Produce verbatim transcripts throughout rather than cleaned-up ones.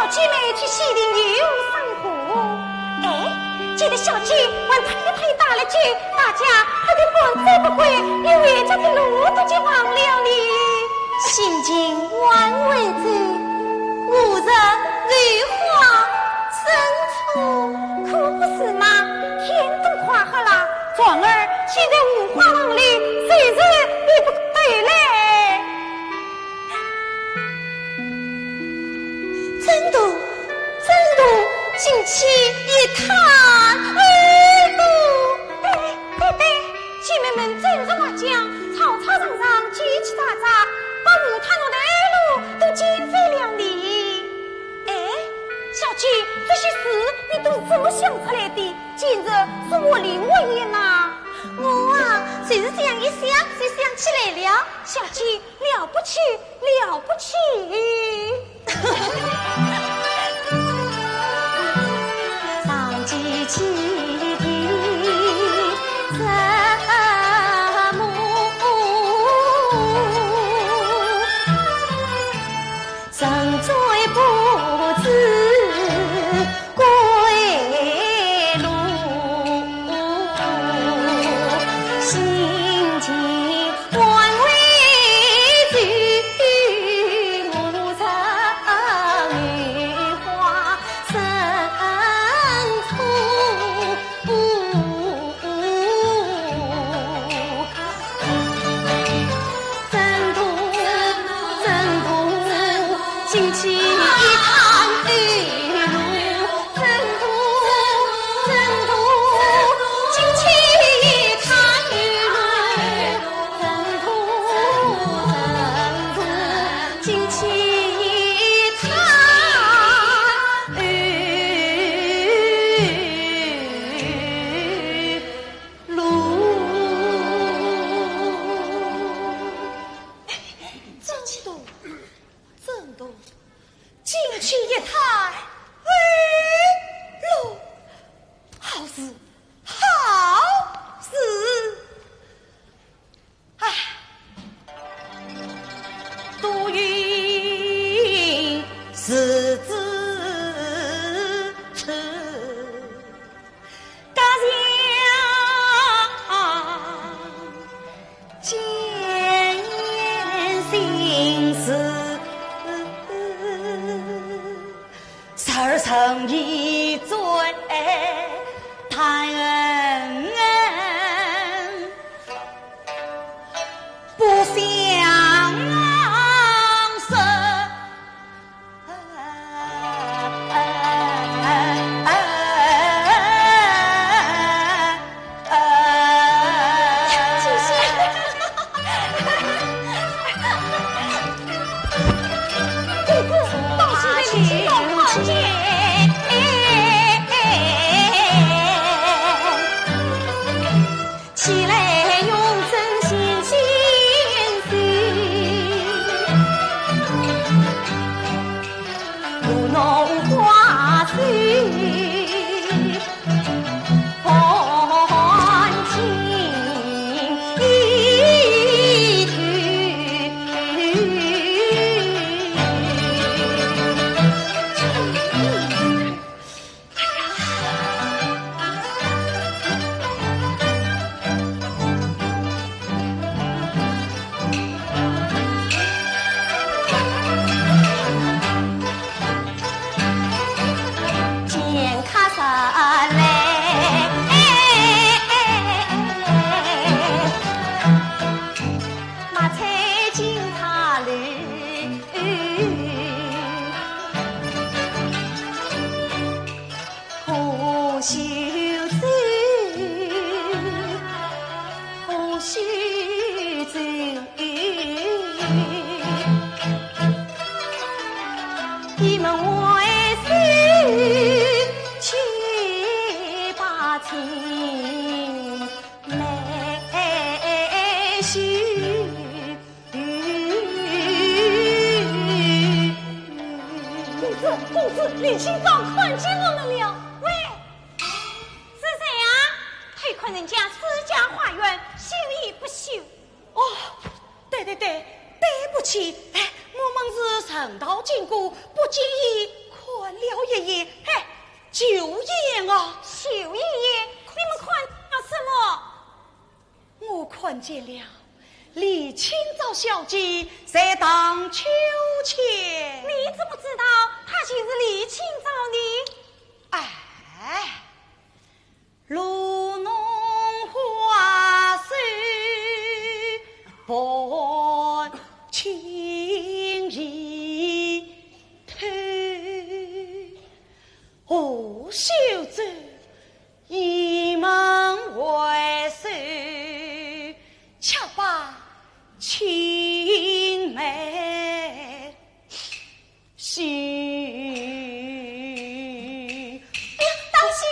姐妹去西亭游赏荷。哎，见得小姐还推推打了酒，大家喝得半醉不归，连回家的路都绝望了呢。心情万分之，我人如花生处。可不是嘛，天都快黑了，船儿现在五花浪里，随时也不对嘞。 真的，真的，进去一探，哎，对，对，对，姐妹们争着话讲，吵吵嚷嚷，叽叽喳喳，把河滩上的路都溅飞了呢。哎，小姐，这些事你都是怎么想出来的？简直是活灵活现呐！我啊，就是这样一想，就想起来了。小姐，了不起，了不起！ 真的，真的，进去一探，哎，路，好事，好事！哎，多云是子处， 隔墙见心事，十二层一醉谈恩，不相识。 起来用针线线线，舞弄花水，半情一途。公子，公子，林兄长看见我们了。喂，是谁啊？偷看人家私家花园，心里不羞。哦，对对对，对不起，哎，我们是顺道经过，不经意看秀英啊！秀英，你们看见了什么？我看见了李清照小姐在荡秋千。你怎么知道她就是李清照呢？哎， 哎呀，当心！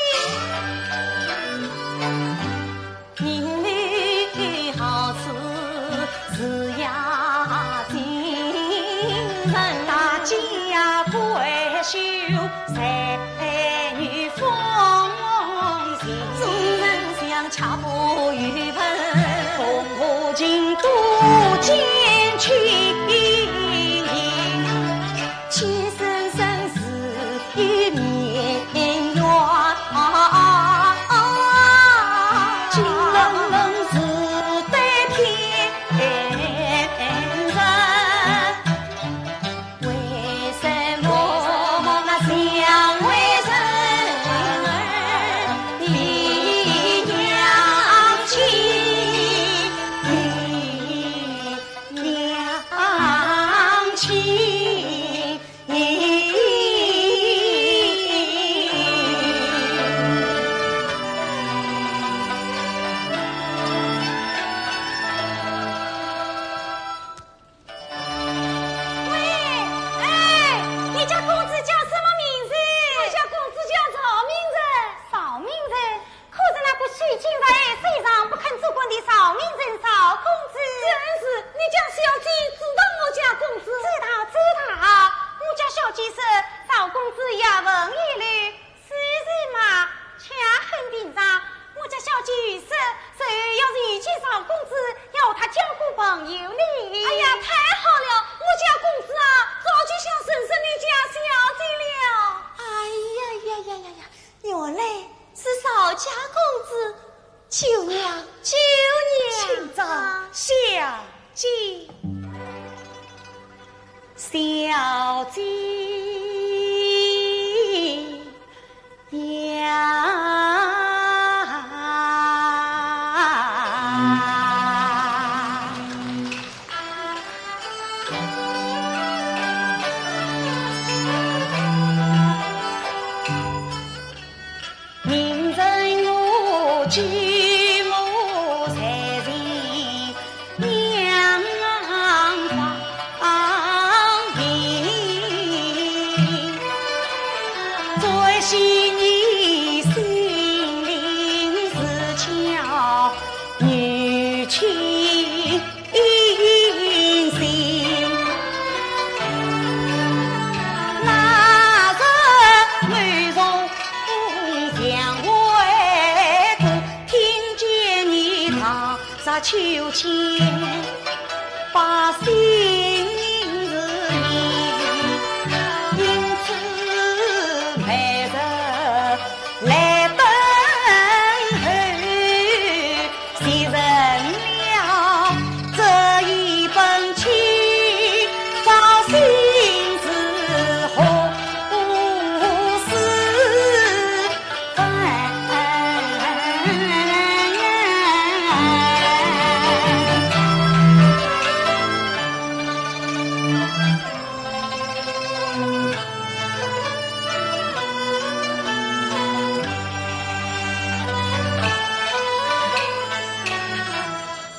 喂，哎，你家公子叫什么名字？我家公子叫赵明仁。赵明仁？可是那个许金在水上不肯做官的赵明仁赵公子。正是，你家小姐知道我家公子？知道，知道。我家小姐说赵公子学问一流， 是人嘛，却很平常。我家小姐说，日后要是遇见赵公子，要和他交个朋友呢。哎呀，太好了！我家公子啊，早就想认识你家小姐了。哎呀呀呀呀呀！原来是赵家公子，久仰，久仰。请赵小姐。 小姐呀。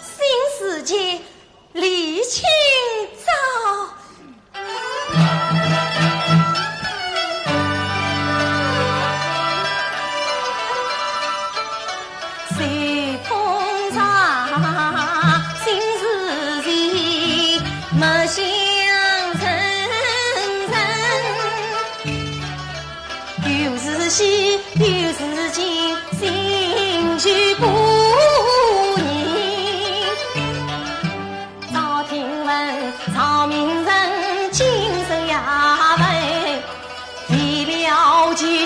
新世纪李清照。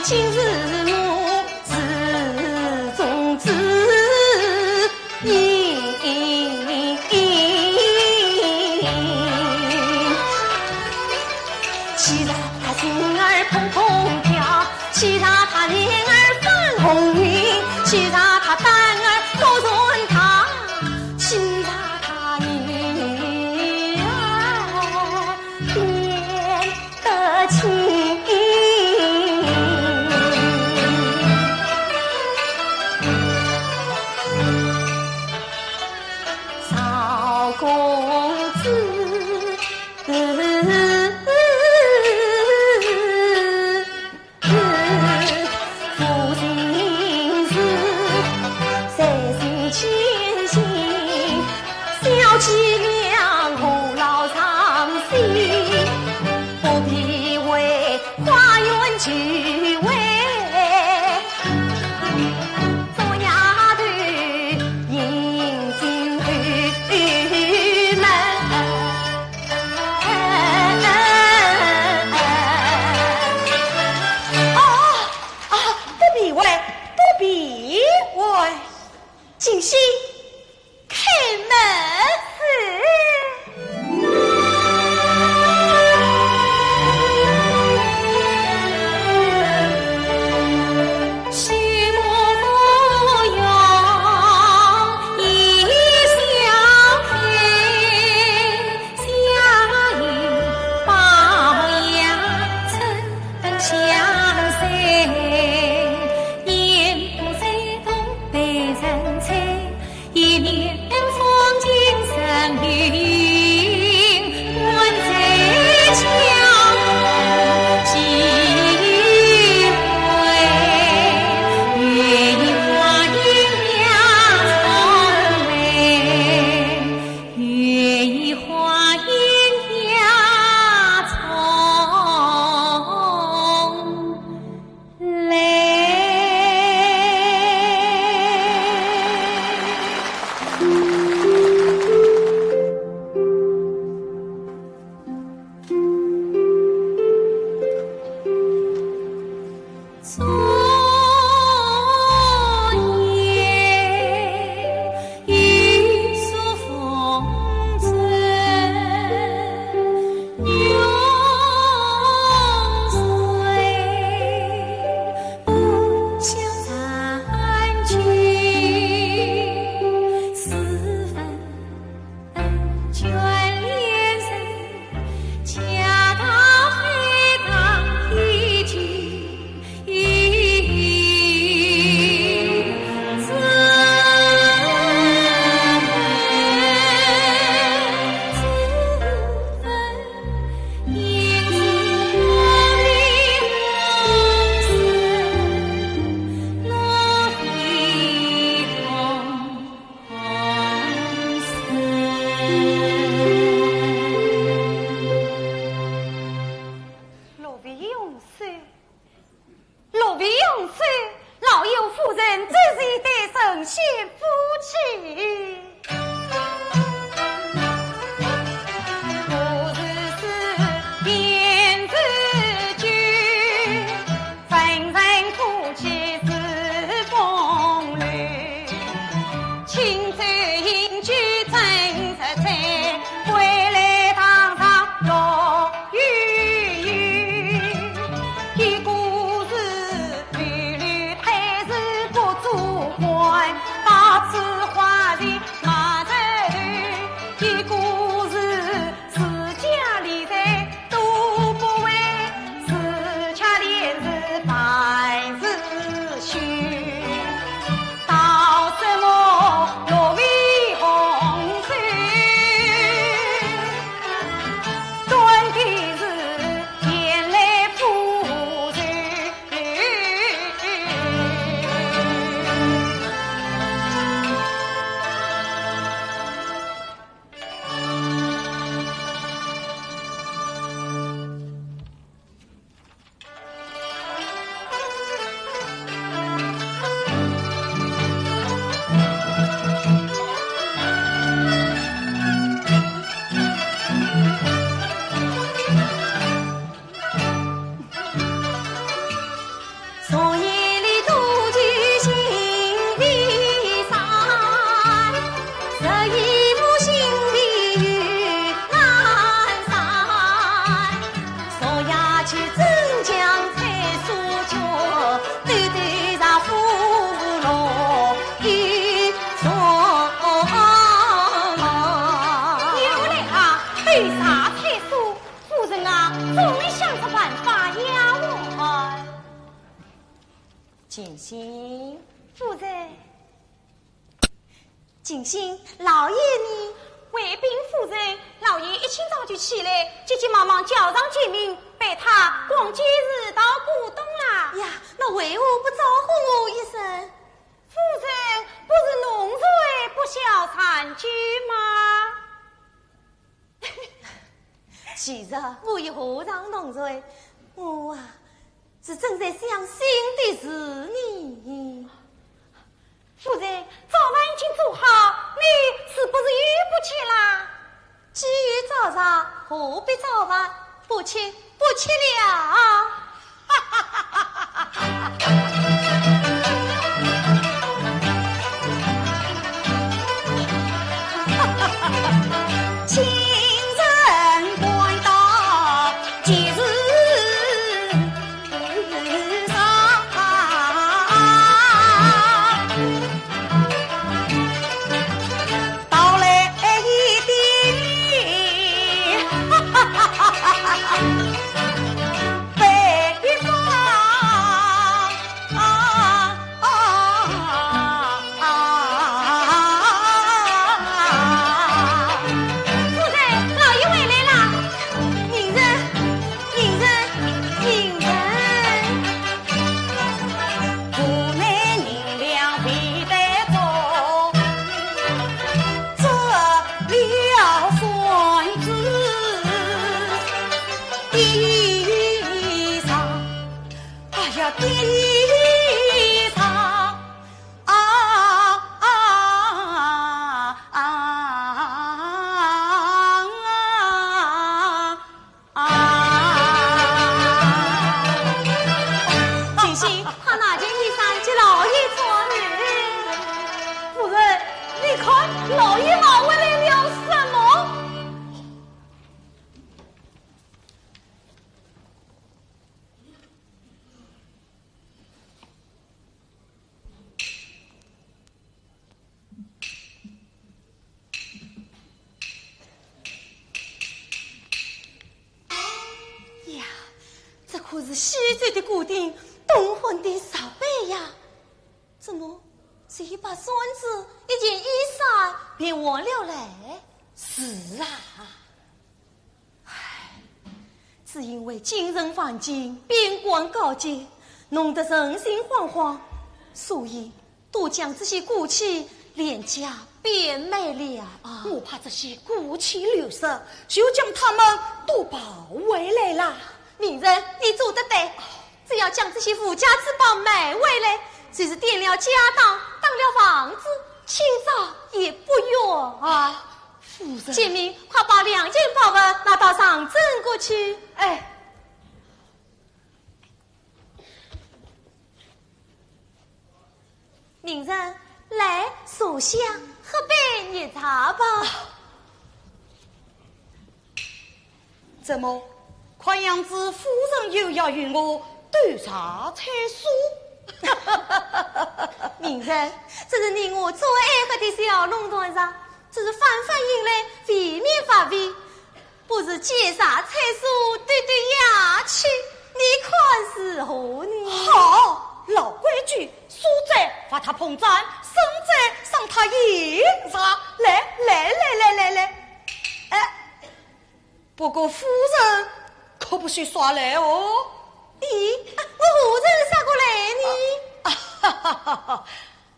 今日几位做丫头迎进后门。哦，啊，不必喂，不必喂。静心， 开门。老夫人之时对神仙夫妻。你又来啊，对啥菜蔬？夫人啊，总没想出办法呀，我。静心。夫人。 静心，老爷呢？回禀夫人，老爷一清早就起来，急急忙忙叫上救命，陪她逛街市、淘古董啦。呀，那为何不招呼我一声？夫人不是弄醉不晓残疾吗？其实我也何尝弄醉，我啊，是正在想新的事呢。夫人，早饭已经做好，你是不是又不吃啦？既有早茶，何必早饭？不吃，不吃了。夫人，老爷回来啦！ 哎呀，爹呀！啊，啊，啊，啊，啊！金喜，快拿件衣裳给老爷穿呢。夫人，你看，老爷拿回来了什么？ 呀，这可是西周的国定，东汉的石碑呀！怎么，只一把扇子，一件衣裳便换了来？是啊。 唉，只因为京城繁华，边关告急，弄得人心惶惶，所以都将这些古器廉价变卖了啊。我怕这些古器流失，就将它们都抱回来啦。夫人，你做得对，只要将这些无价之宝买回来，就是典了家当，当了房子，清早也不远啊。 夫人。金喜，快把两件宝物拿到上镇过去。哎。夫人，来，坐下，喝杯热茶吧。 怎么，看样子夫人又要与我斗茶猜书？夫人，这是你我最爱喝的小弄堂茶，这是翻翻饮来，未免乏味。不如借茶猜书，对对雅趣，你看如何呢？好，老规矩，书者罚他捧盏，僧者赏他饮茶。来，来，来，来，来，来。哎， 不过夫人可不许耍赖哦。咦，我何曾耍过赖呢？啊，哈哈哈哈。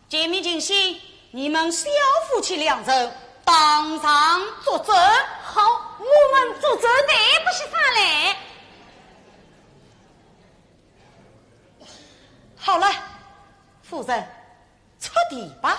金喜、金喜，你们小夫妻两人当场作证。好，我们作证，绝不许耍赖。好了，夫人，出题吧。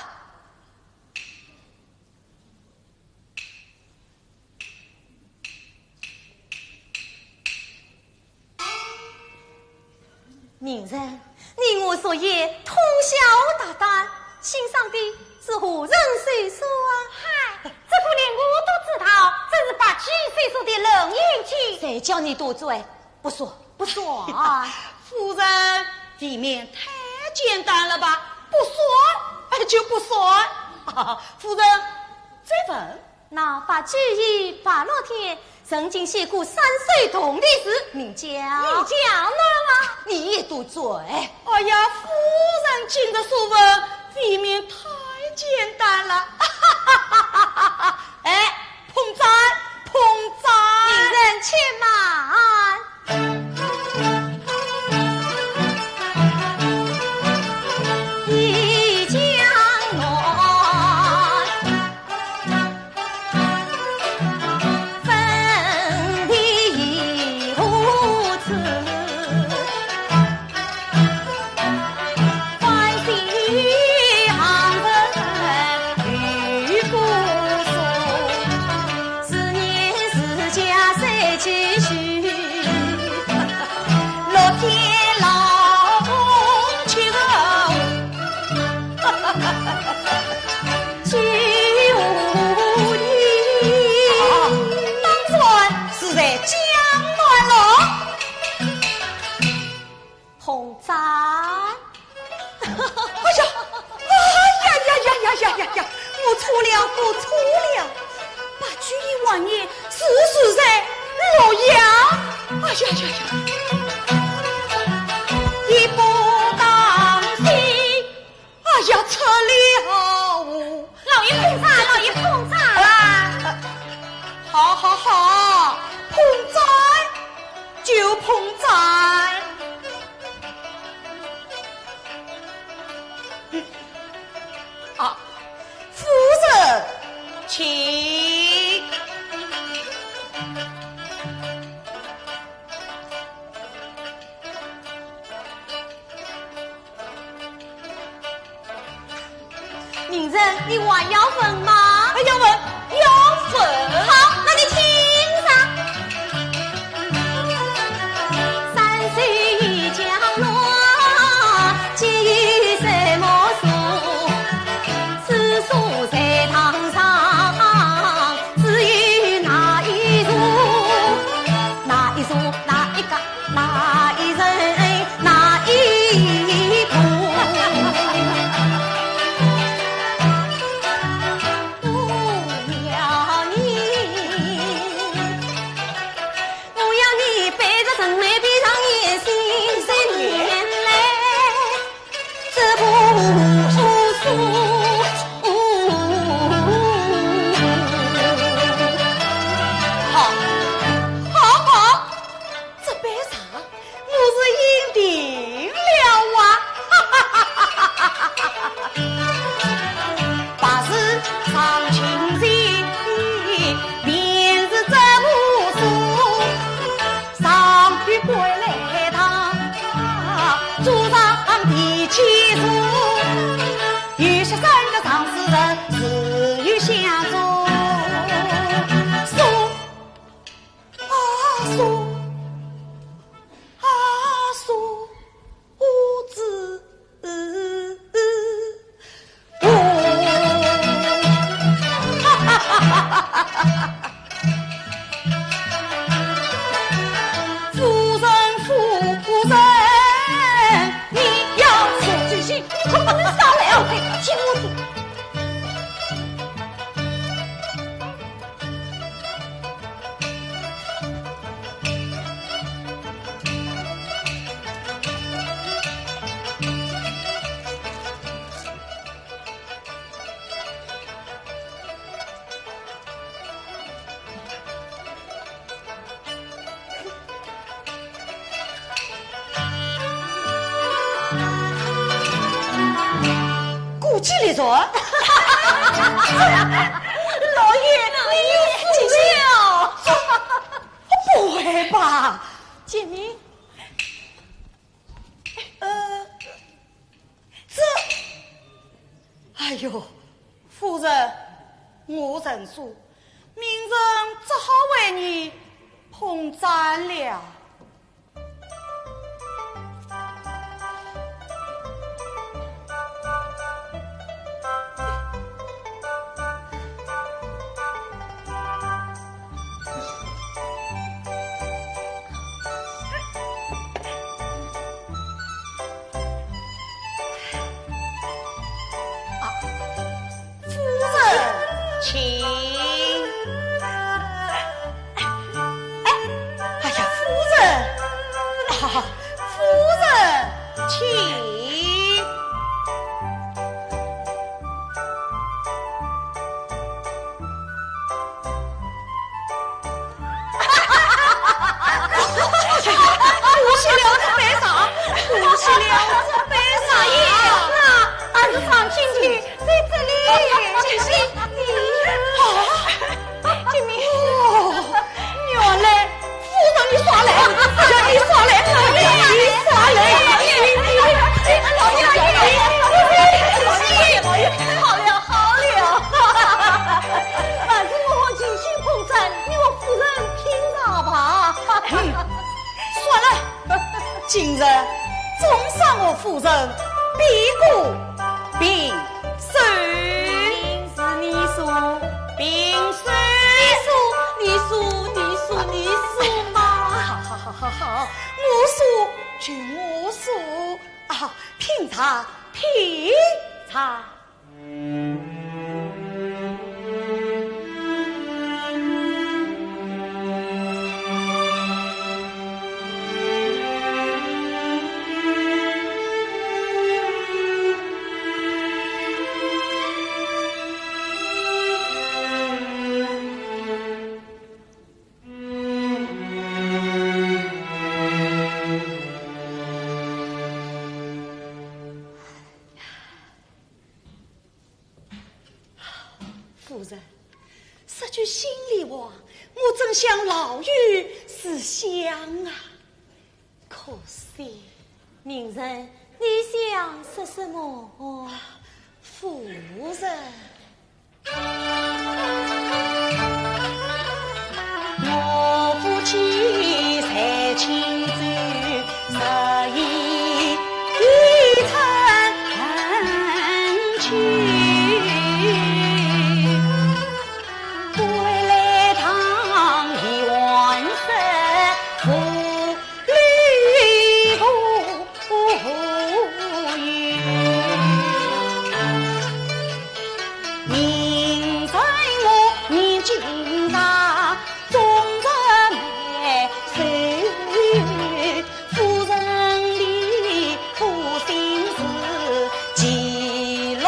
夫人，你我昨夜通宵达旦，欣赏的是何人手书啊？嗨，这个连我都知道，正是白居易手书的《冷饮记》。谁叫你多嘴？不说，不说啊！夫人，未免太简单了吧？不说，哎，就不说。夫人，再问。 那白居易白乐天曾经写过三首童题诗，名叫……名叫……那么……你也多嘴。哎呀，夫人今日所问，未免太简单了。哎，捧盏，捧盏。夫人且慢。捧簪。哎呀，哎呀呀呀呀呀呀呀！我错了，我错了。白居易王爷是住在洛阳。哎呀呀呀！一步当心。哎呀，错了。老爷捧簪，老爷捧簪。啊，好好好，捧簪就捧簪。 啊，夫人，请。明人，你还要问吗？要问，要问。好，那你请上。 好，好，好，这杯茶 我是饮定了啊。我说啊，品茶，品茶。夫人，说句心里话，我真想老友思乡啊。可惜，明人，你想说什么？夫人。 我夫妻在轻舟，日夜一程去，归来堂已晚色，无 里无有。明知我年纪大，终日埋首，夫人你苦心事，其乐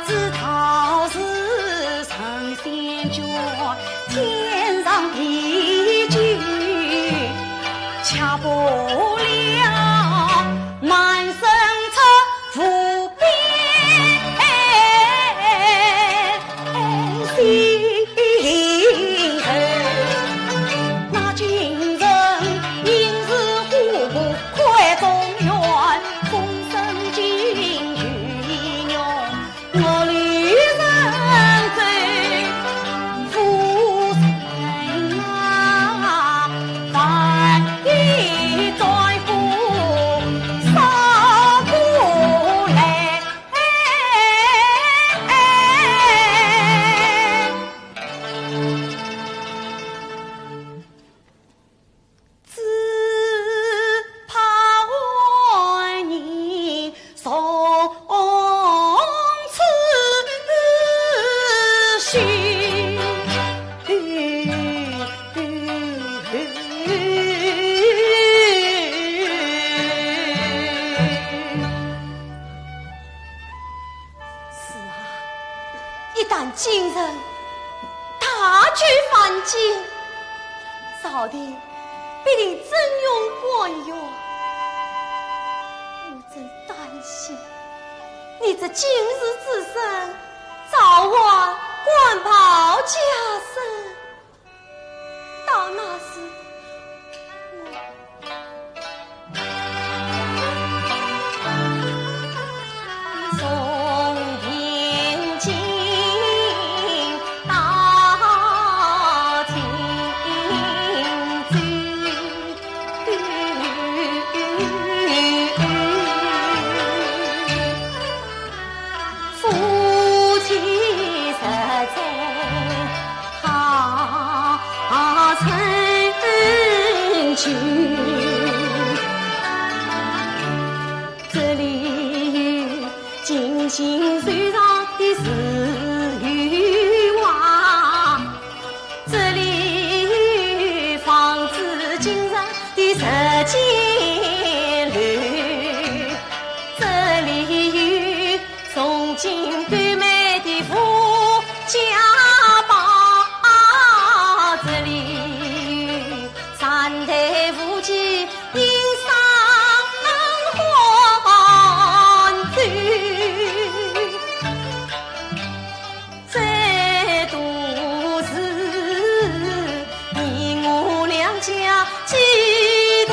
知道是神仙眷，天长地久，却不了满身出无边心事。那今生应是花木 快中原，风声尽有意愿，我旅人走，夫人啊，万一再不捎过来。 只怕为你从此去。是啊，一旦今日 大举犯京，朝廷必定征用官员。我真担心你这今日之身，早晚官袍加身，到那时我 从边境到秦州，夫妻实在 好成就。这里有金星手上的自由啊，这里有仿制金人的石阶楼，这里有 从今对美的富家宝，这里三代无际人生欢聚。 这都是你我两家几代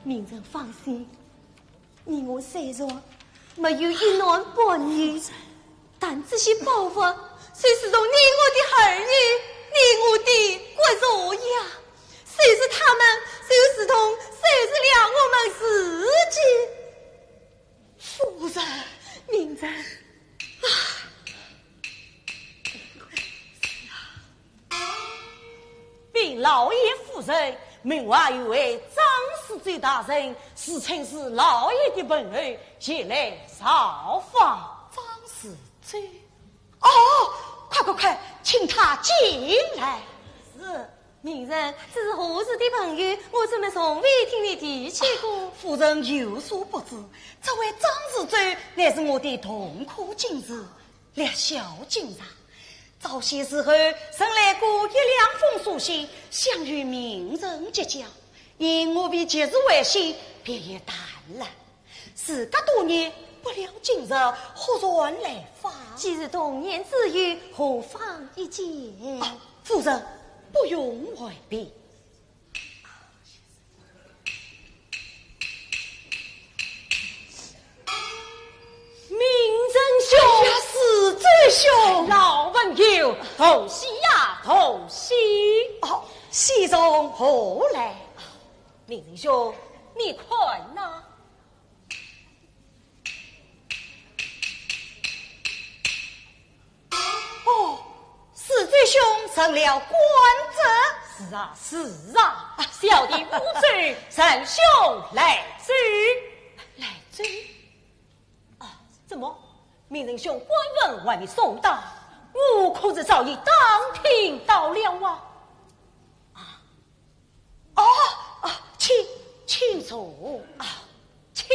明人放心，你我虽然没有一男半女，但这些宝物虽是同你我的儿女，你我的骨肉呀，谁是他们，谁又是同，谁是了我们自己。夫人，明人，啊，禀老爷夫人，门外有位张侍酒大人，自称是老爷的朋友，前来造访。张侍酒？哦，快快快，请他进来。是，明人，这是何处的朋友？我怎么从未听你提起过？夫人有所不知，这位张侍酒乃是我的同科进士，略晓经商。早些时候曾来过一两封书信，想与明人结交，因我为节日未歇，便也淡了。 时隔多年，不料今日忽然来访。既是同年之友，何妨一见？哦，夫人，不用回避。明仁兄，哎呀，侍酒兄。老朋友，同喜呀，同喜。哦，喜从何来？明仁兄，你看呐。 哦，侍酒兄成了官职。是啊，是啊，小弟武周，承兄来奏。来奏？啊，怎么，明仁兄官文还没送到，我可是早已当庭到了啊？啊， 哦，哦，请，请坐。啊，请。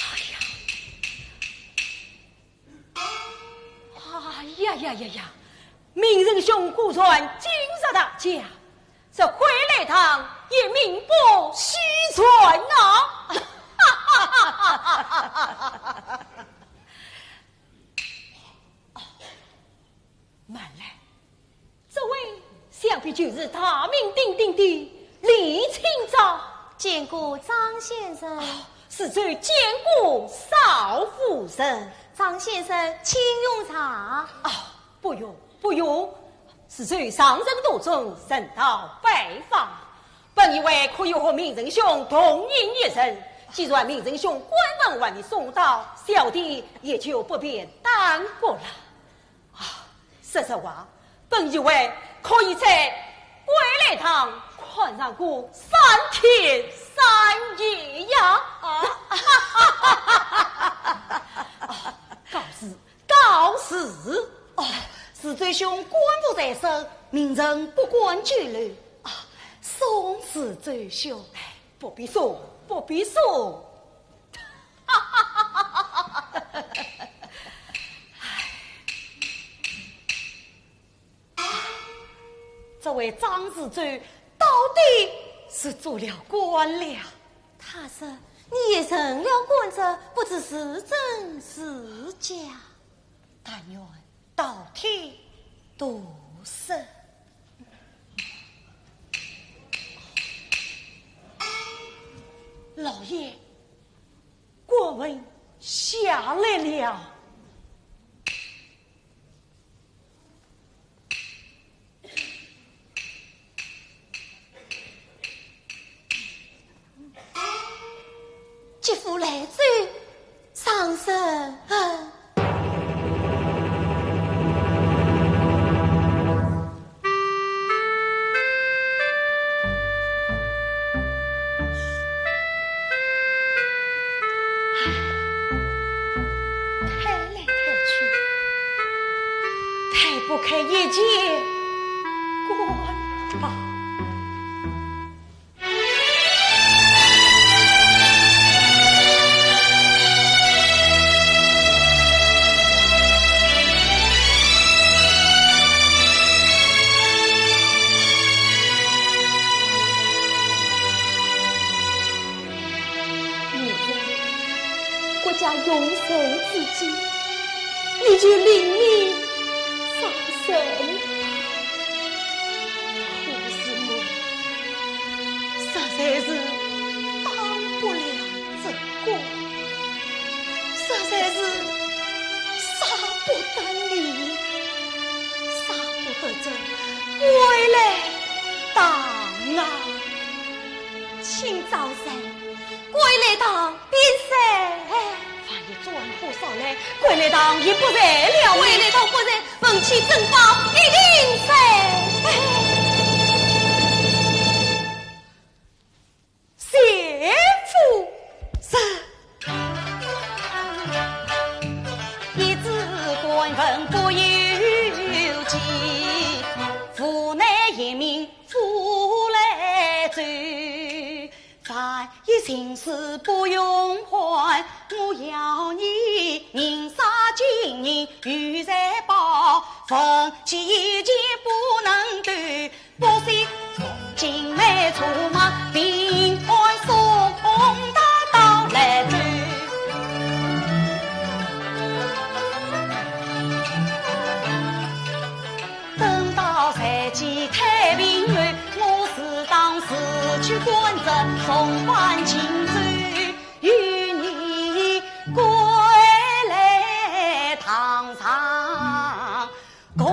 哎呀，哎呀呀呀呀，明仁兄果然金石大家， 这回来堂也名不虚传呐。慢来，这位想必就是大名鼎鼎的李清照。见过张先生。啊，侍酒见过少夫人。张先生，请用茶。啊， 不用，不用，侍酒上任途中，曾到拜访，本以为可以和明仁兄同饮一宴，既然明仁兄官文还没送到，小弟也就不便耽搁了。啊，说实话，本以为可以在归来堂看上个三天三夜呀。啊，告辞。 告辞。哦，侍酒兄官务在身，明仁不敢久留。啊，送侍酒兄。哎，不必送，不必送。这位张侍酒到底是做了官了。他说你也成了官职，不知是真是假。 但愿道听途说。老爷，官文下来了。 姐夫来哉，上身。抬来抬去，抬不开一件官吧。家用人之际，你就另觅他人吧。可是我实在是当不了这个，实在是舍不得你，舍不得这归来堂啊。请早些，归来堂。 便是。万一转过身来，归来堂也不在了。归来堂不在，文契珍宝一定在。谢夫人。一纸官文不由己，无奈一命苦来走。 万一情事不容缓，我要你人杀金人，有罪报，文契一件不能丢，不惜送金梅车马，平安送他到兰州。 等到日期太平后，我自当自去观政，重返荆州，与你归来堂上共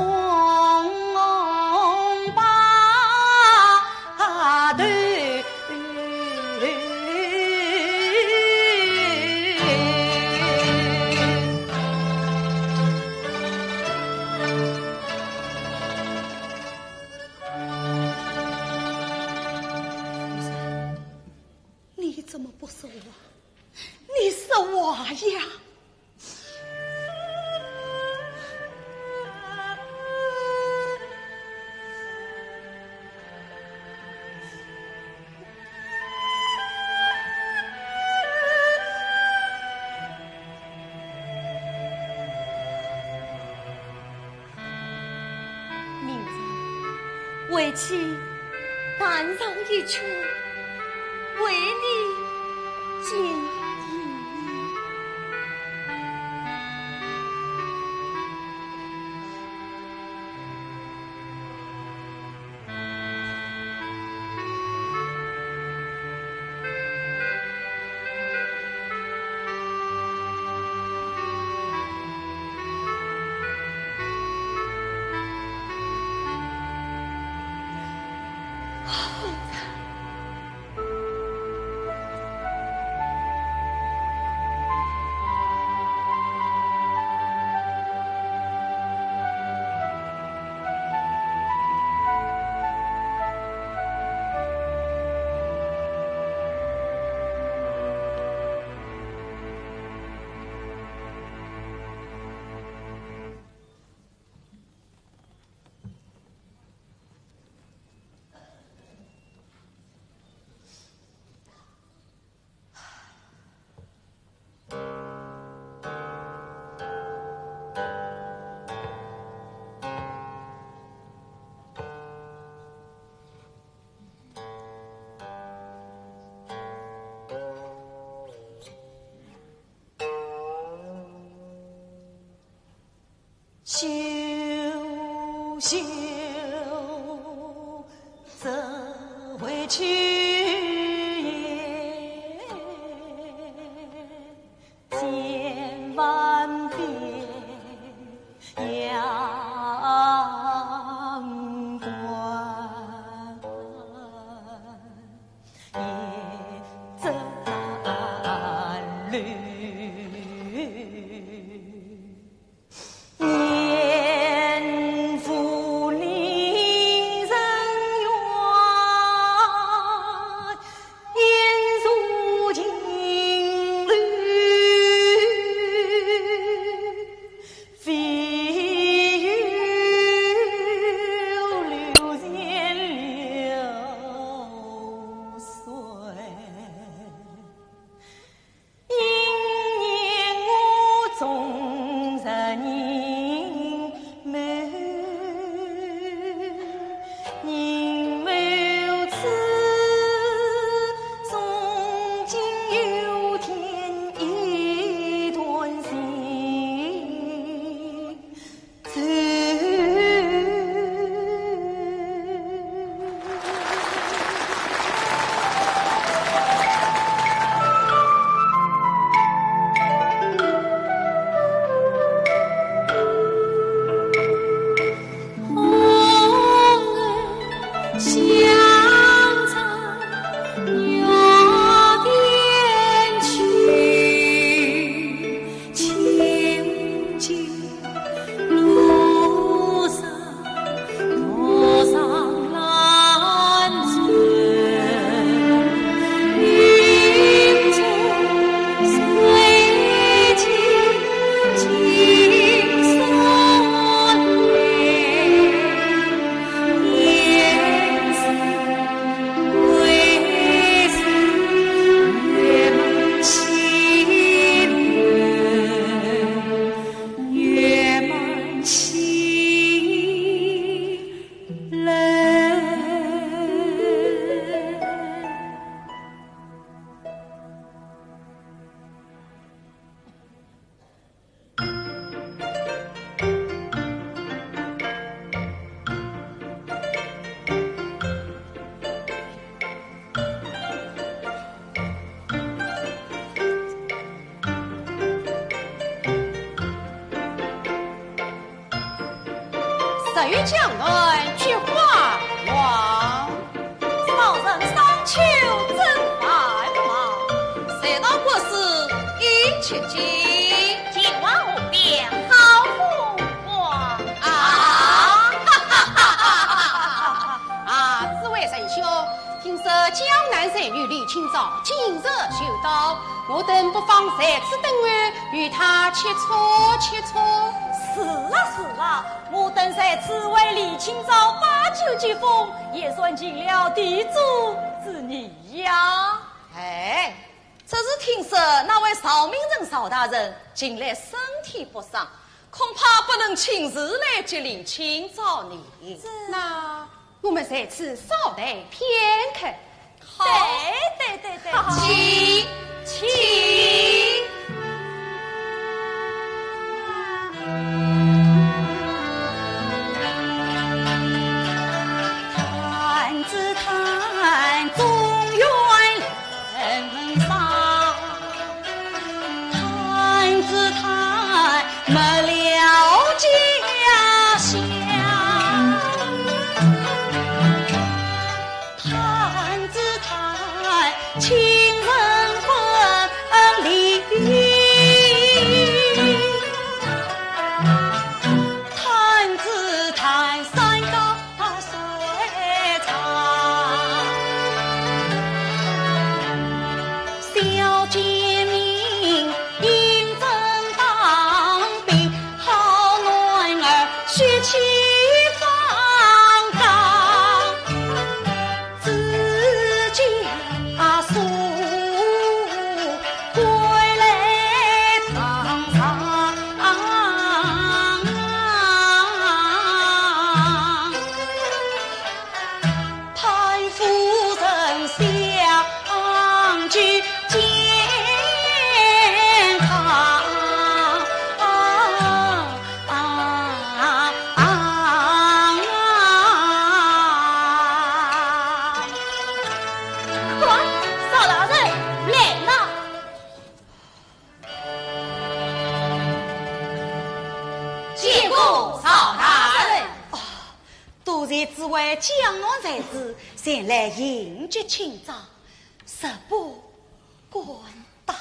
把头。 你怎么不说话？你说话呀！ 明朝为妻弹上一曲，为你尽意。 羞羞，这回去也千万别阳关。 年复令人怨，雁入秦楼。与江南菊花黄。少人商丘怎繁忙？谁道国事一切尽？前往河边好风光。啊！啊，诸位仁兄，听说江南才女李清照近日就到，我等不妨在此等候，与她切磋切磋。是啊，是啊，我等在此为李清照把酒接风，也算尽了地主之谊呀。哎，只是听说那位邵明仁邵大人近来身体不爽，恐怕不能亲自来接李清照呢。那我们在此稍待片刻。好。对，对，对，对。请，请。弹子弹，中原人上。弹子弹，没了家乡。弹子弹，亲人分离。弹子弹，山高水长。 小贱民，应征当兵，好男儿血气方刚。自家树归来当上。 潘夫人相救健康。快，邵大人来了。见过邵大人。哦， 多谢诸位江南才子前来迎接清照，实不敢当。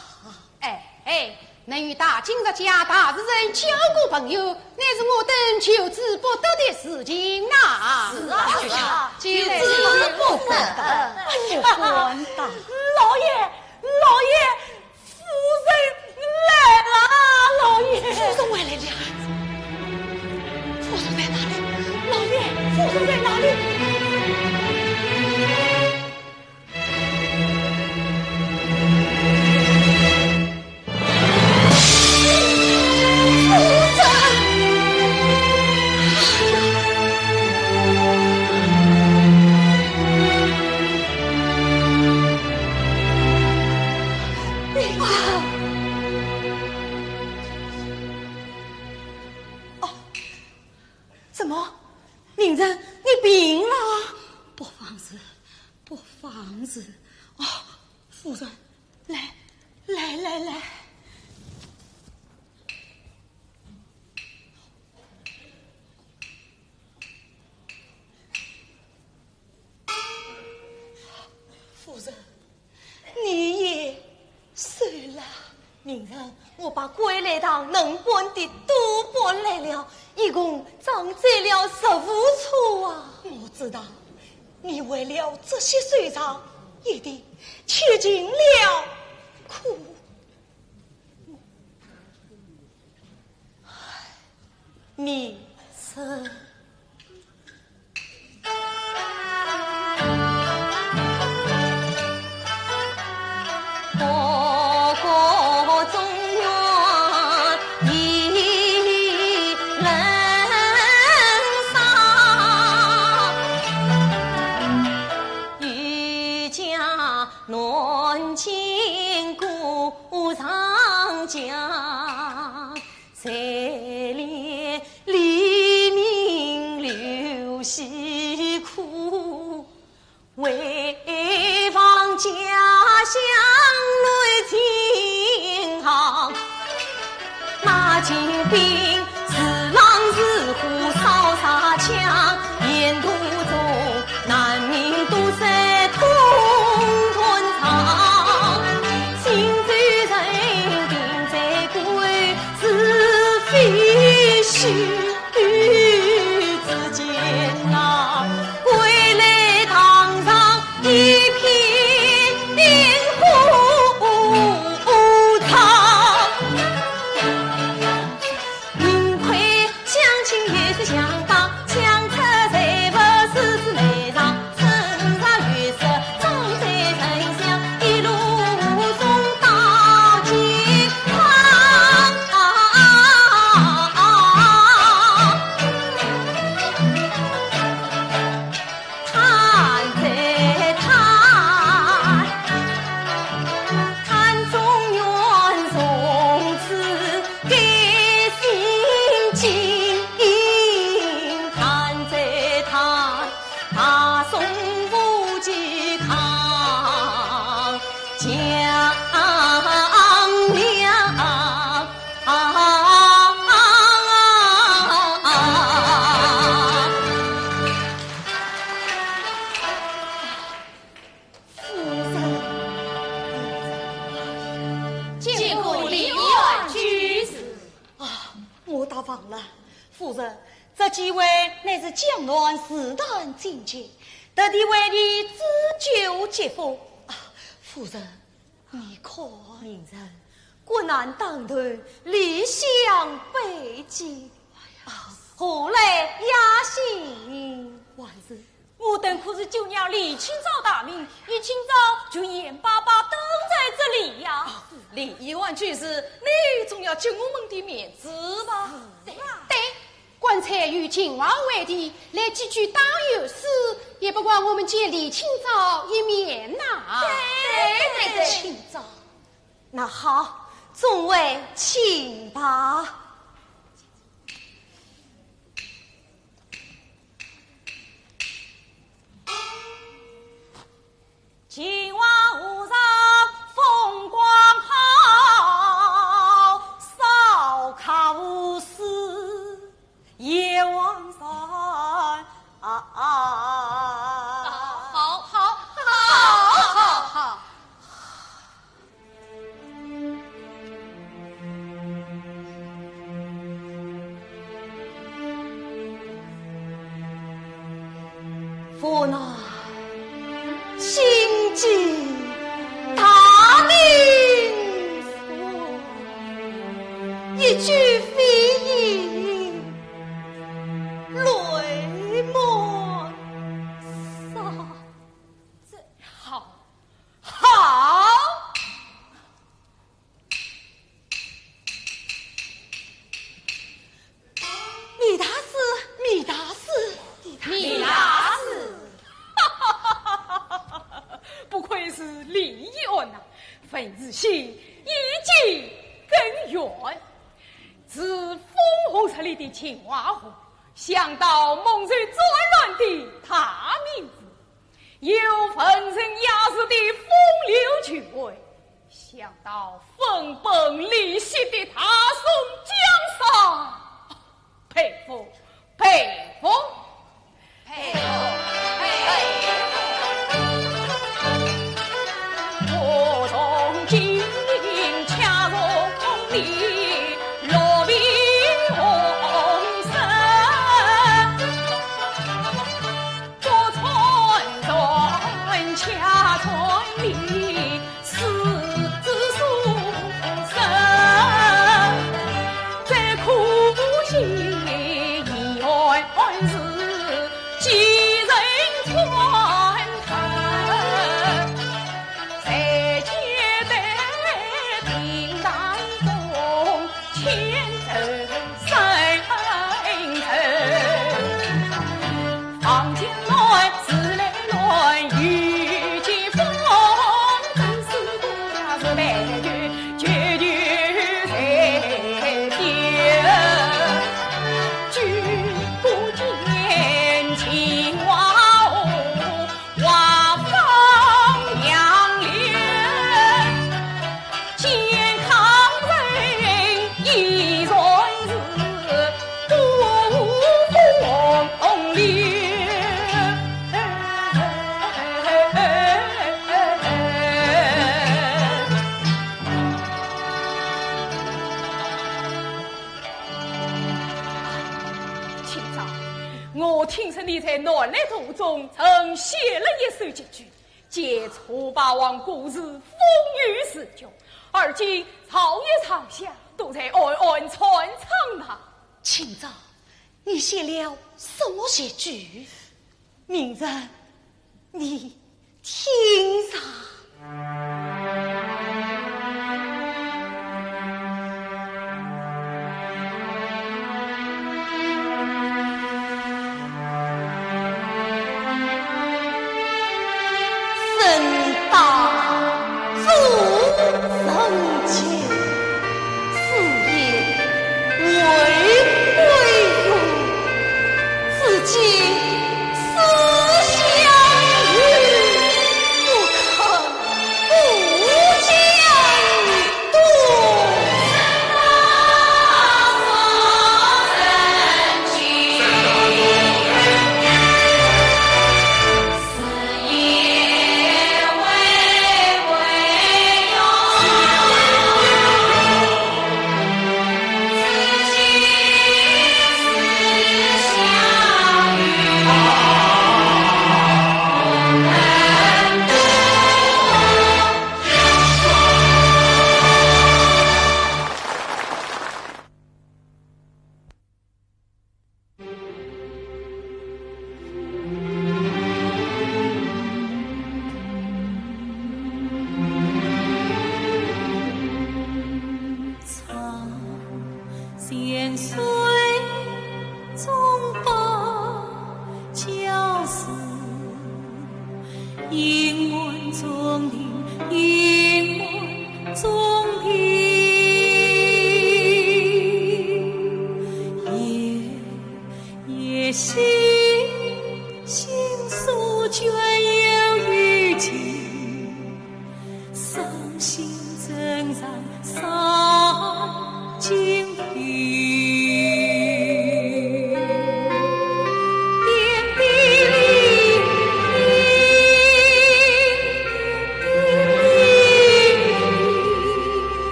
哎，哎，能与大金石家大诗人交个朋友，乃是我等求之不得的事情呐。是啊，是啊，求之不得。哎呀，敢当。老爷，老爷， 夫人来了，老爷。夫人回来了。夫人在哪里？老爷，夫人在哪里？夫人！哎呀！ 哦，怎么，明仁，你病了？不妨事，不妨事。哦，夫人，来，来，来，来。 夫人，你也瘦了。明仁，我把归来堂能搬的都搬来了，一共装载了十五车啊。我知道，你为了这些收藏，一定吃尽了苦。 你是我国中原一人上，与家南京故上家。 垂帘黎明流细哭，回望家乡泪尽行。那金兵似狼似虎，烧杀抢之间呐，归来堂上一片火场。幸亏乡亲也是相帮，相助才不死死埋藏。 夫人，见过李院居士。啊，我倒忘了，夫人，这几位乃是江南诗坛精杰，特地为你置酒接风。啊，夫人，你看。夫人，国难当头，离乡背井，啊，何来雅兴？还是我等可是九娘李清照大名，你今朝就眼巴巴等在这里呀。啊，李院居士，你总要给我们点面子吧？是啊。对，刚才有秦淮为帝，来几句打油诗，也不过我们见李清照一面呐。对，对，对。清照。那好，众位请吧。 秦淮河上风光好，烧烤无事夜望山。啊，啊，好，好，好，好，好。 父那心机大明说，一句非议，泪满裳。这好，好。 米大师，米大师，米大师。不愧是李安呐，文字性意境更远。自风华十里的秦淮河，想到梦碎转乱的大明湖，有文人雅士的风流趣味， 想到分崩离析的大宋江山，佩服，佩服，佩服，佩服。我从今恰从你落笔红尘。 不穿船，恰穿你，世子书生，最可惜遗憾是寄人川头。 谁见得平台中，千愁万愁。房间内自来乱，雨兼风，真是不雅是悲剧，结局在天。君不见秦淮河， 画舫杨柳，健康人一我听说你在南来途中曾写了一首绝句，借楚霸王故事风雨词穷，而今朝野上下都在暗暗传唱呐。卿家，你写了什么绝句？明人，你听着。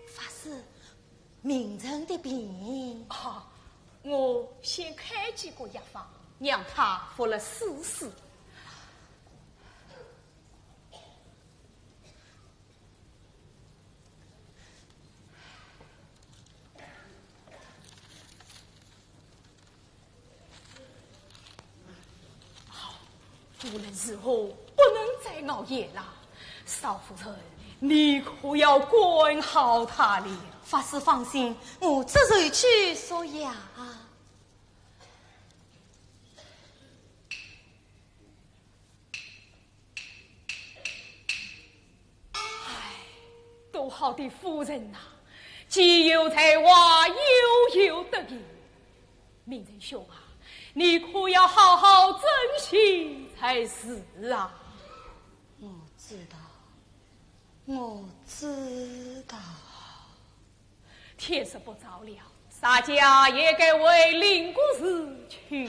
法师，明人的病。啊，我先开几个药方，让他服了试试。 无论如何不能再熬夜了。少夫人，你可要管好他了。法师放心，我这就去说药。 唉，多好的夫人呐，既有才华，又有德行。明仁兄啊，你可要好好珍惜才是啊。我知道，我知道。 天色不早了，洒家也该回灵谷寺去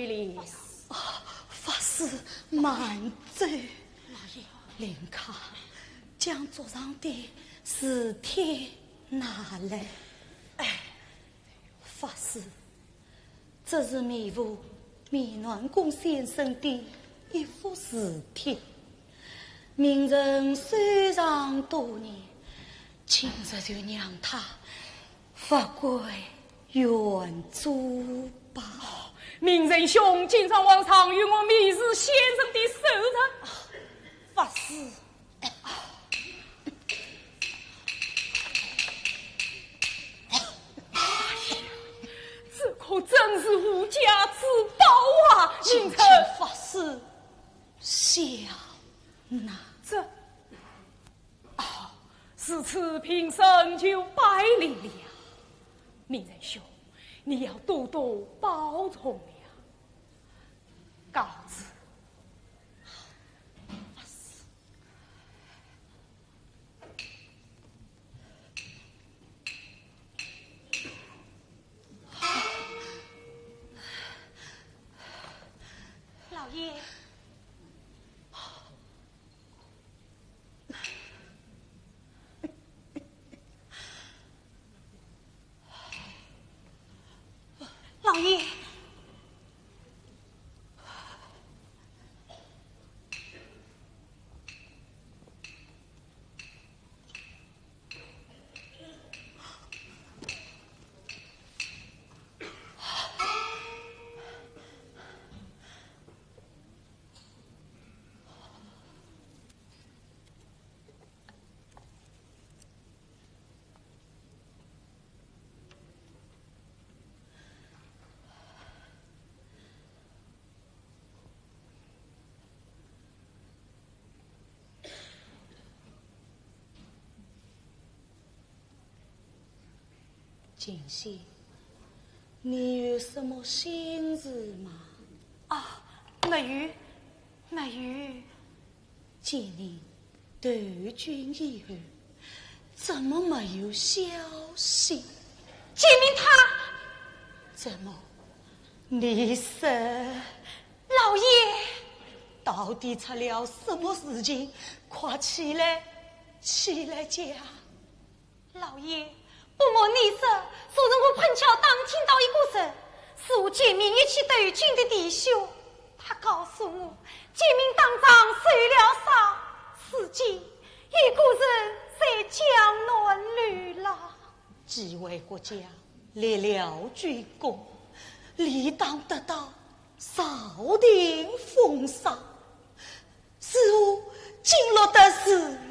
了。啊，法师慢走。老爷。林康，将桌上的字帖拿来。哎。法师， 这是义父米南公先生的一幅字帖，明人虽然多年，今日就让他物归原主吧。明仁兄，今朝皇上与我密旨，先生的寿辰。法师。哎呀，这可真是无价之宝啊！明仁。请法师笑纳。这，哦，如此平生就拜礼了。明仁兄，你要多多保重了。告辞。法师。 老爷。老爷。 金喜，你有什么心事吗？啊，没有，没有。建明投军以后，怎么没有消息？建明他……怎么，你说……老爷。到底出了什么事情？快起来，起来讲。 老爷，不瞒你说，昨日我碰巧打听到一个人，是我建明一起投军的弟兄。他告诉我，建明当场受了伤，如今一个人在江南流浪。既为国家立了军功，理当得到朝廷封赏。 如何竟落得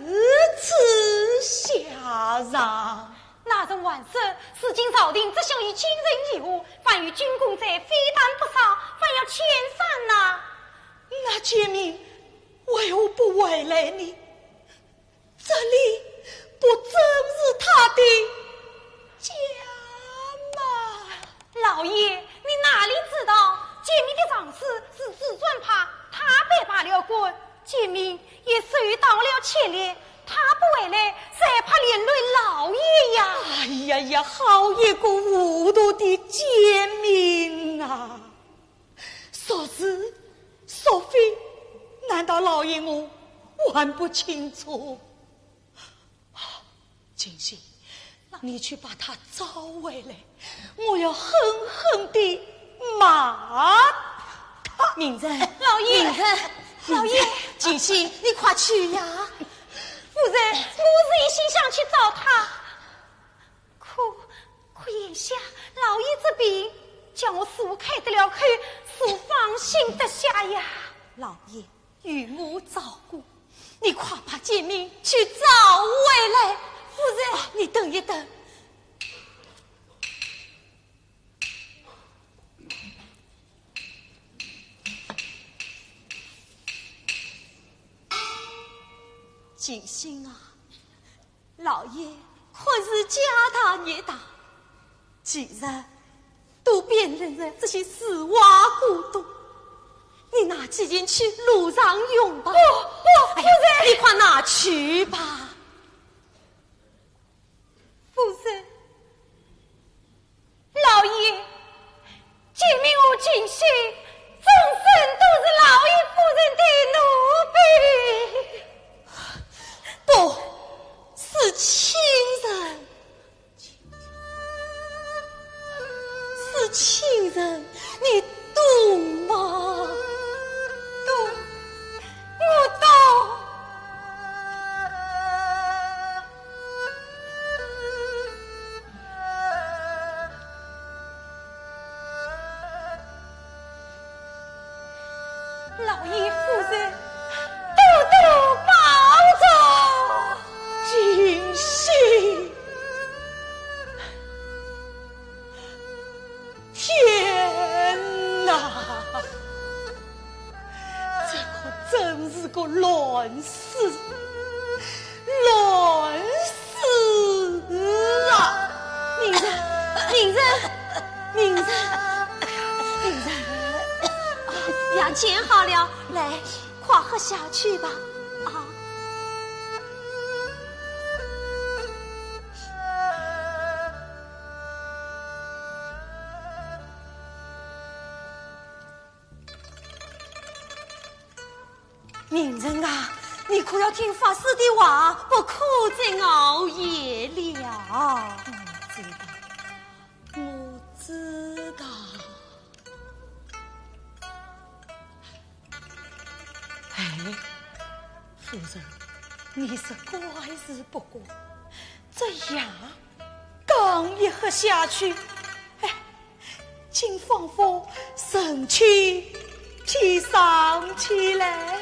如此下场？那人还说，如今朝廷只想以奸臣以和，凡有军功者非但不赏，反要遣散呐。那建明为何不回来呢？这里不正是他的家吗？老爷，你哪里知道，建明的上司是四川派，他被罢了官，建明也受到了牵连，他不回来，谁怕连累老爷呀？哎呀呀，好一个糊涂的建明啊！孰是孰非，难道老爷我还不清楚？ 金喜，你去把他找回来，我要狠狠地骂他。明仁，老爷，明仁，老爷。金喜，你快去呀！夫人，我是一心想去找他，可，可眼下老爷这病，叫我孰开得了口，孰放心得下呀？老爷， 有我照顾，你快把建明去找回来。夫人，啊，你等一等。金喜啊， 老爷可是家大业大，既然都变成了这些死娃古董，你拿几件去路上用吧。不，不，夫人。哎呀，你快拿去吧。夫人， 老爷，建明和金喜终身都是老爷夫人的奴婢。不，是亲人。是亲人，你懂吗？懂，我懂。老爷夫人，多多保重。金喜。天哪，这可真是个乱世，乱世啊！明人，明人，明人，明人，啊，药煎好了，来，快喝下去吧。啊。 明人啊，你可要听法师的话，不可再熬夜了。我知道，我知道。 哎，夫人，你是怪是不怪，这药刚一喝下去，哎，竟仿佛神清气爽起来。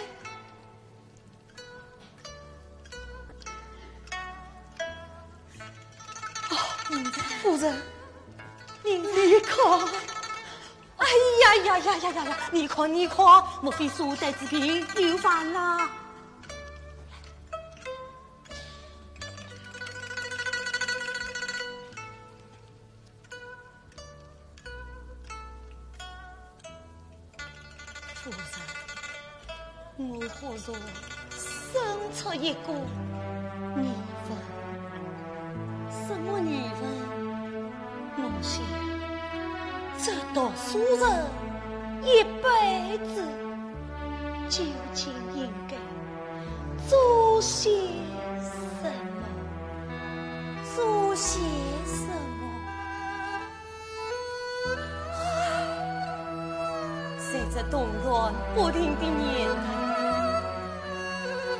哦，夫人，你看。哎呀呀呀呀呀呀！你看，你看，莫非苏丹之病又犯了？ 夫人，我忽然生出一个疑问。什么疑问？我想，这读书人一辈子究竟应该做些什么？做些什么？ 在这动乱不定的年代，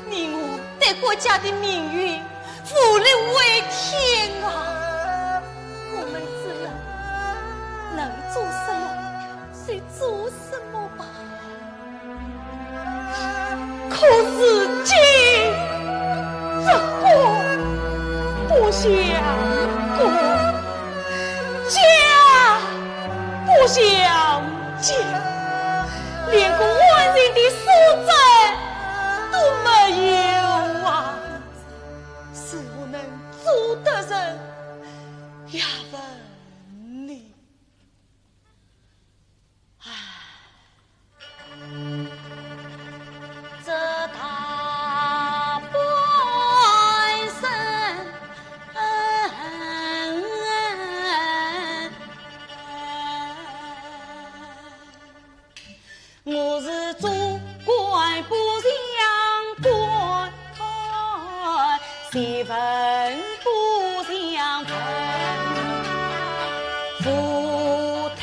你我对国家的命运无力回天啊！我们只能，能做什么就做什么吧。 可是今这国不像国，家不像家，连个安静的所在都没有啊！如何能做得成？要问你。 唉，这大半生，我是做官不像官， 是文不像文，无推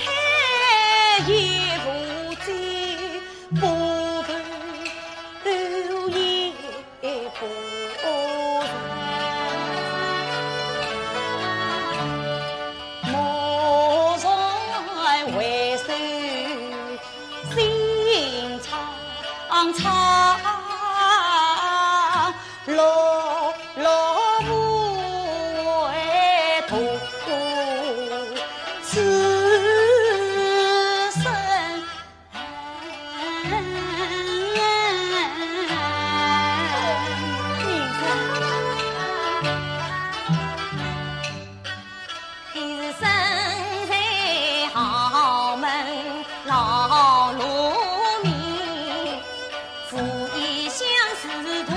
也无及，不文也不人。蓦然回首，心怆怆。 落落无回头，此生。你是身在豪门老农民，父以相思度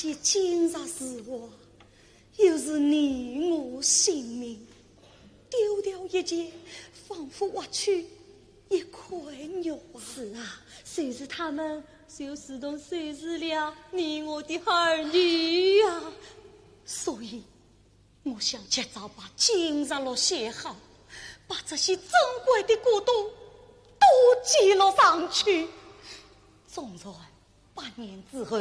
这金石字画，又是你我性命，丢掉一件，仿佛挖去一块玉啊。是啊，收拾它们，就如同收拾了你我的儿女啊。所以，我想及早把金石录写好，把这些珍贵的古董都记录上去。纵然 百年之后，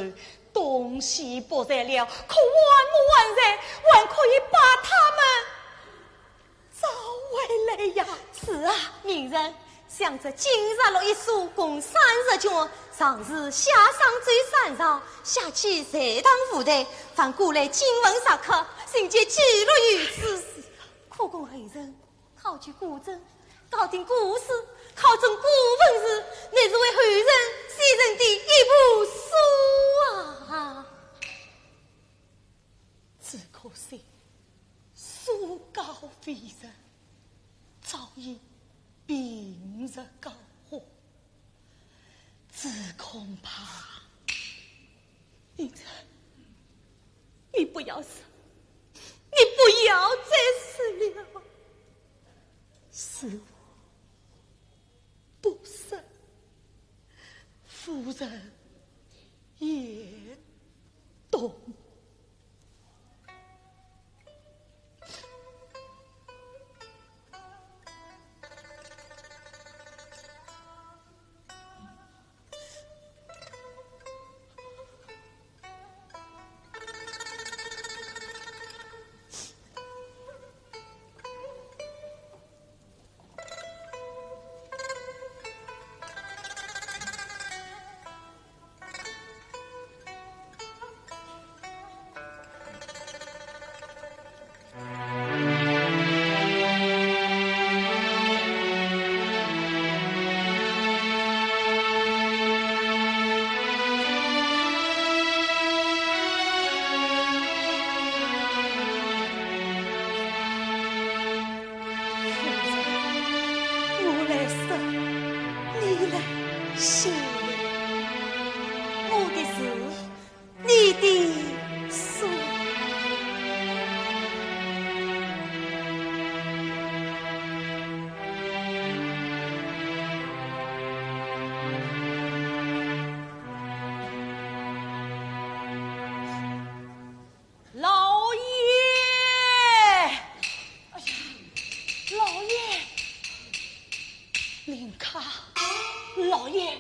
东西不在了，可万物还在，还可以把它们找回来呀。是啊，名人，想这金石录一书共三十卷，上至夏商周三朝，下至隋唐五代，翻过来金文石刻，尽皆记录于此。可供后人 考究古证，考定古史，考证古文字，乃是为后人写成的一部书啊。只可惜，书稿未成，早已病入膏肓。 只恐怕，你这，你不要说，你不要再说了。是我不说，夫人也懂。 我来说，你来写。我的字，你的书。 老爷！哎呀，老爷！林家，老爷，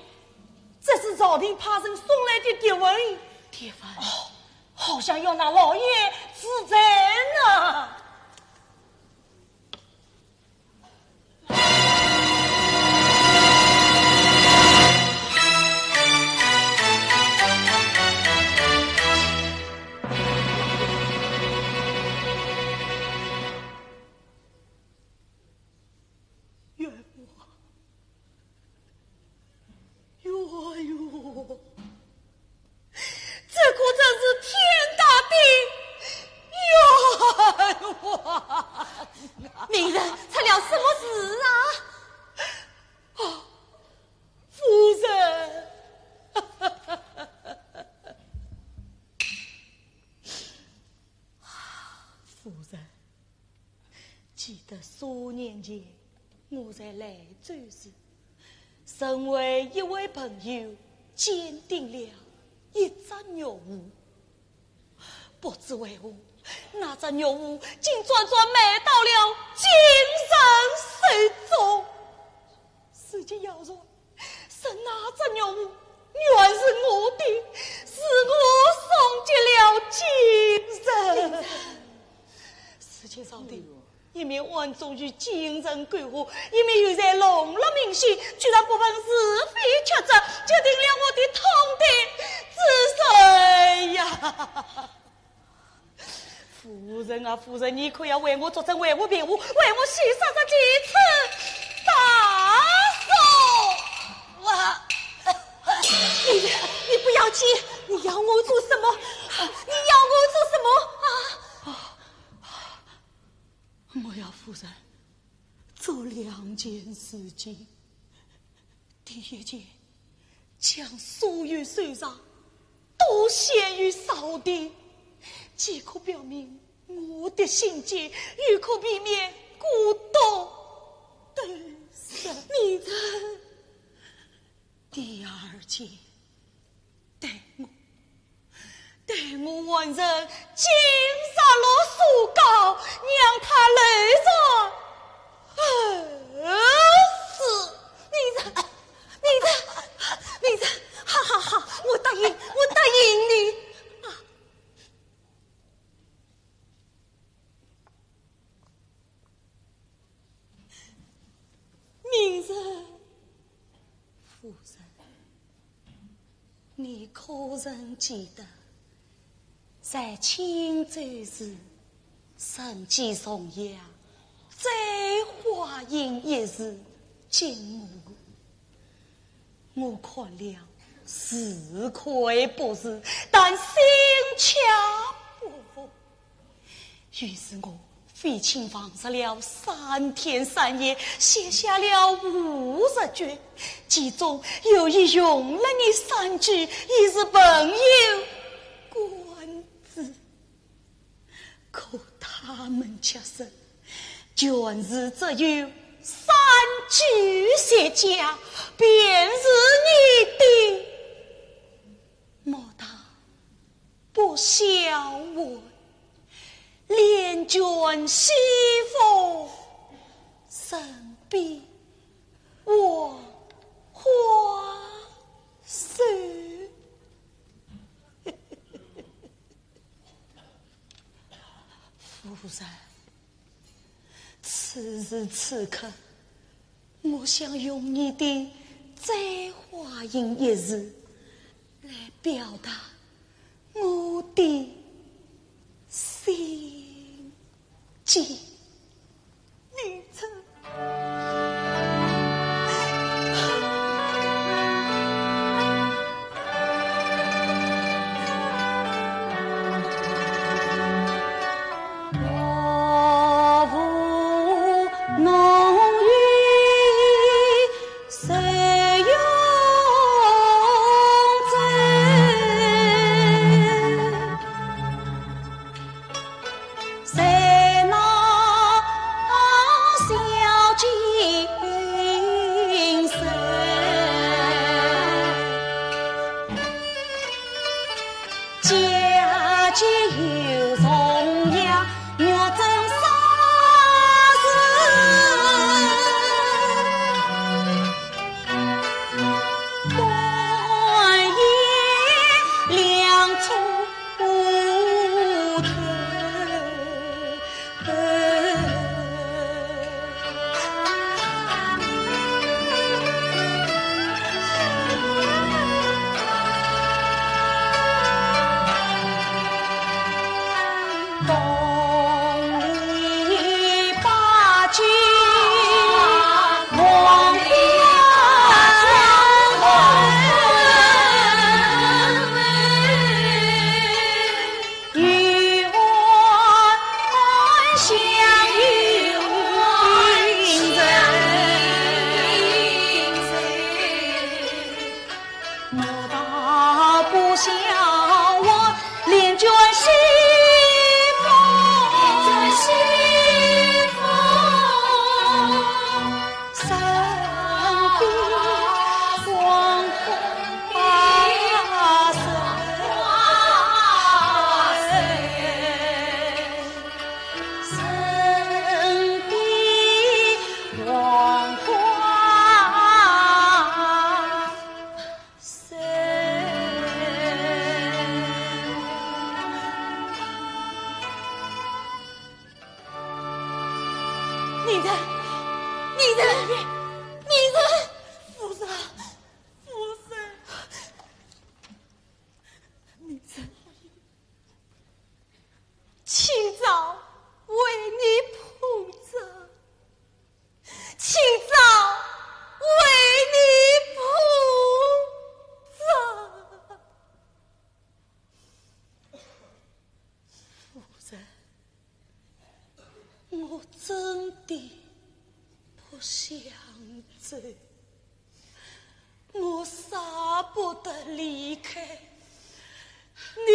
这是朝廷派人送来的牒文。牒文？哦，好像要拿老爷治罪呢。 冤枉，冤枉！这可真是天大的冤枉啊！名人，出了什么事啊？啊，夫人！夫人， 记得数年前我在兰州时，曾为一位朋友鉴定了一只玉壶。不知为何，那只玉壶竟转转卖到了金人手中。如今要说， 是那只玉壶原是我的，是我送给了金人。如今朝廷一面暗中与金人勾结，一面又在笼络民心，居然不问是非曲折，决定了我的通敌之罪呀！ 夫人啊，夫人，你可要为我作证，为我辩护，为我洗刷这几次大错啊！你，你不要急，你要我做什么？你要我做什么啊？我要夫人做两件事情。 第一件，将所有首饰多陷于诓的，既可表明我的心迹，又可避免过多得失。你这第二件，待我，待我完成金石落锁糕，让他流转。 呃，是，你这，你这，你这，好好好，我答应，我答应你。啊，明日，夫人，你可曾记得，在青州时， 曾记重阳，摘花饮一时惊我。我看了是愧不是，但心却不服。于是我费劲忙碌了三天三夜，写下了五十卷，其中有意用了你三句，以示朋友关照。 可他们却说，卷子只有三句写假，便是你的。莫道不孝还，连卷西风，身边还花手。 夫人，此时此刻，我想用你的摘花饮一时，来表达我的心迹。 你这，我无侬意，谁又 在那小径上，家境又穷呀，月正三十，半夜两处 夫人，夫人，明日，清早为你铺床，清早为你铺床。夫人， 我真的不想走，我舍不得离开，你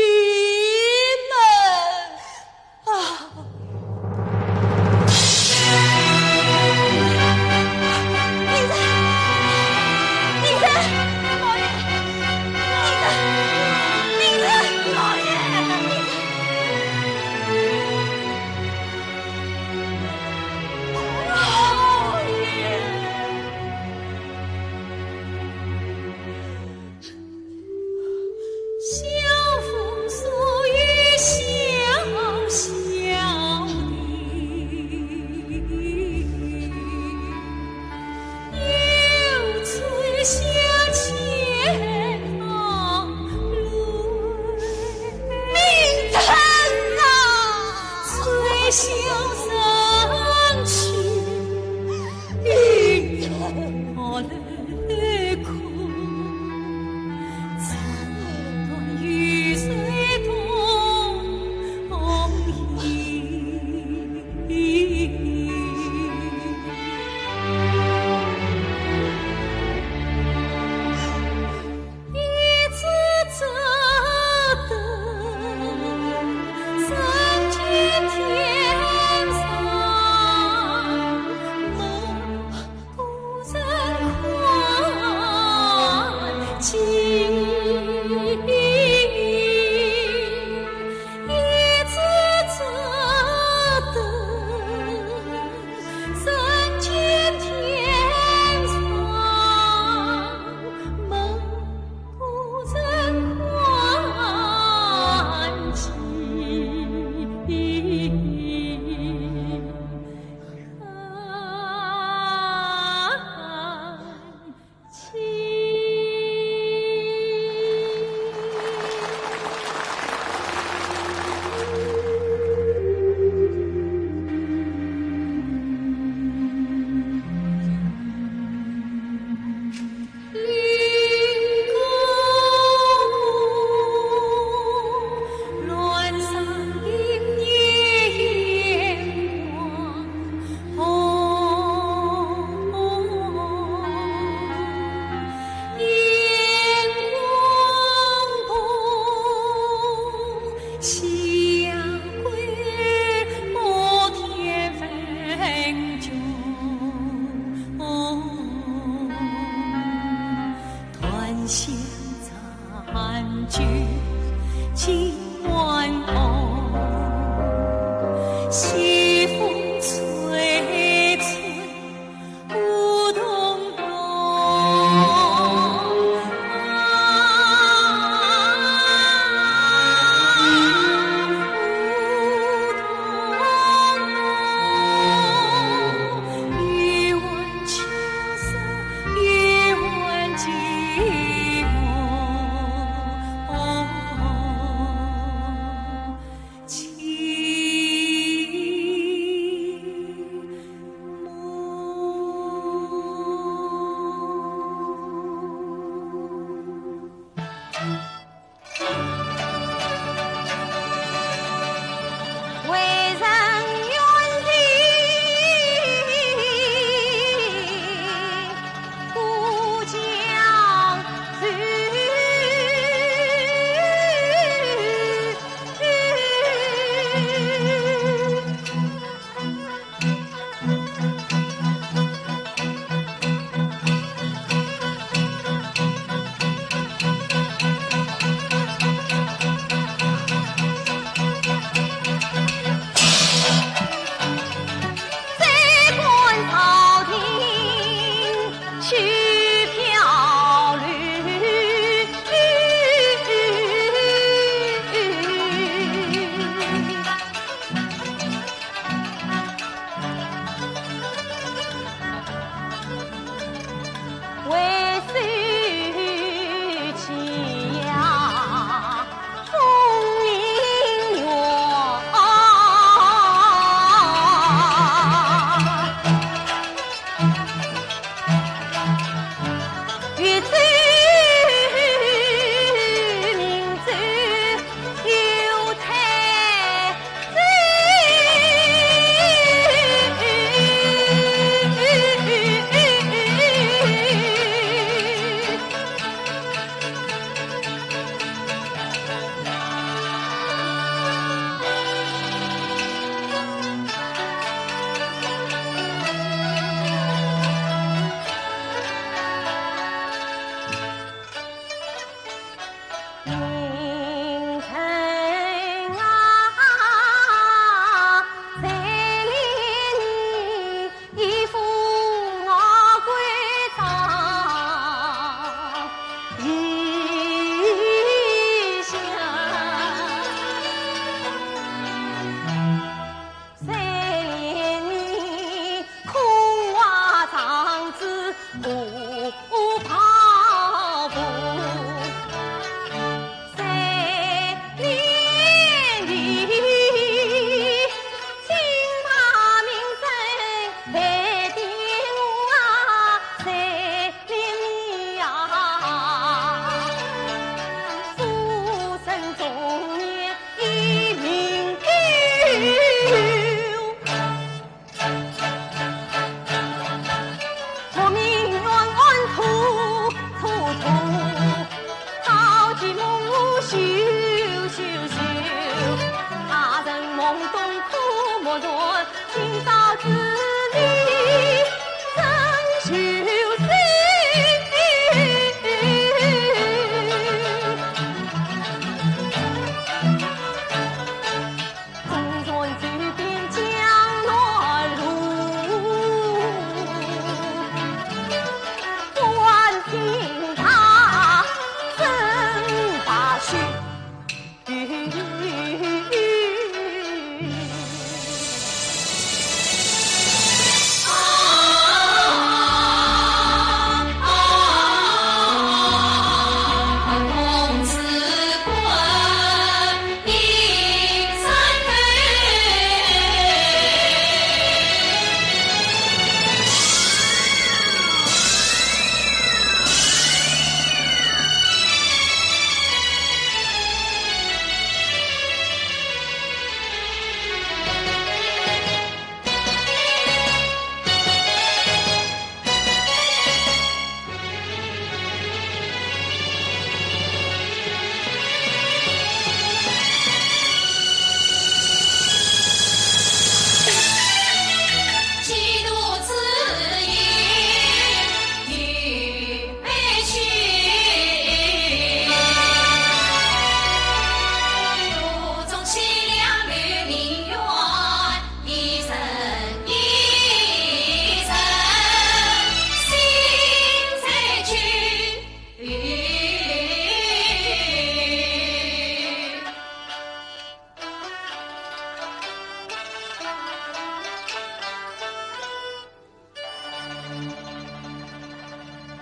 们啊！你在，你在，老爷，你在，你在，老爷，你在，老爷。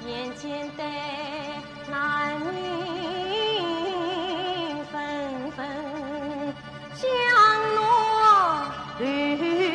眼前的男女纷纷香罗绿。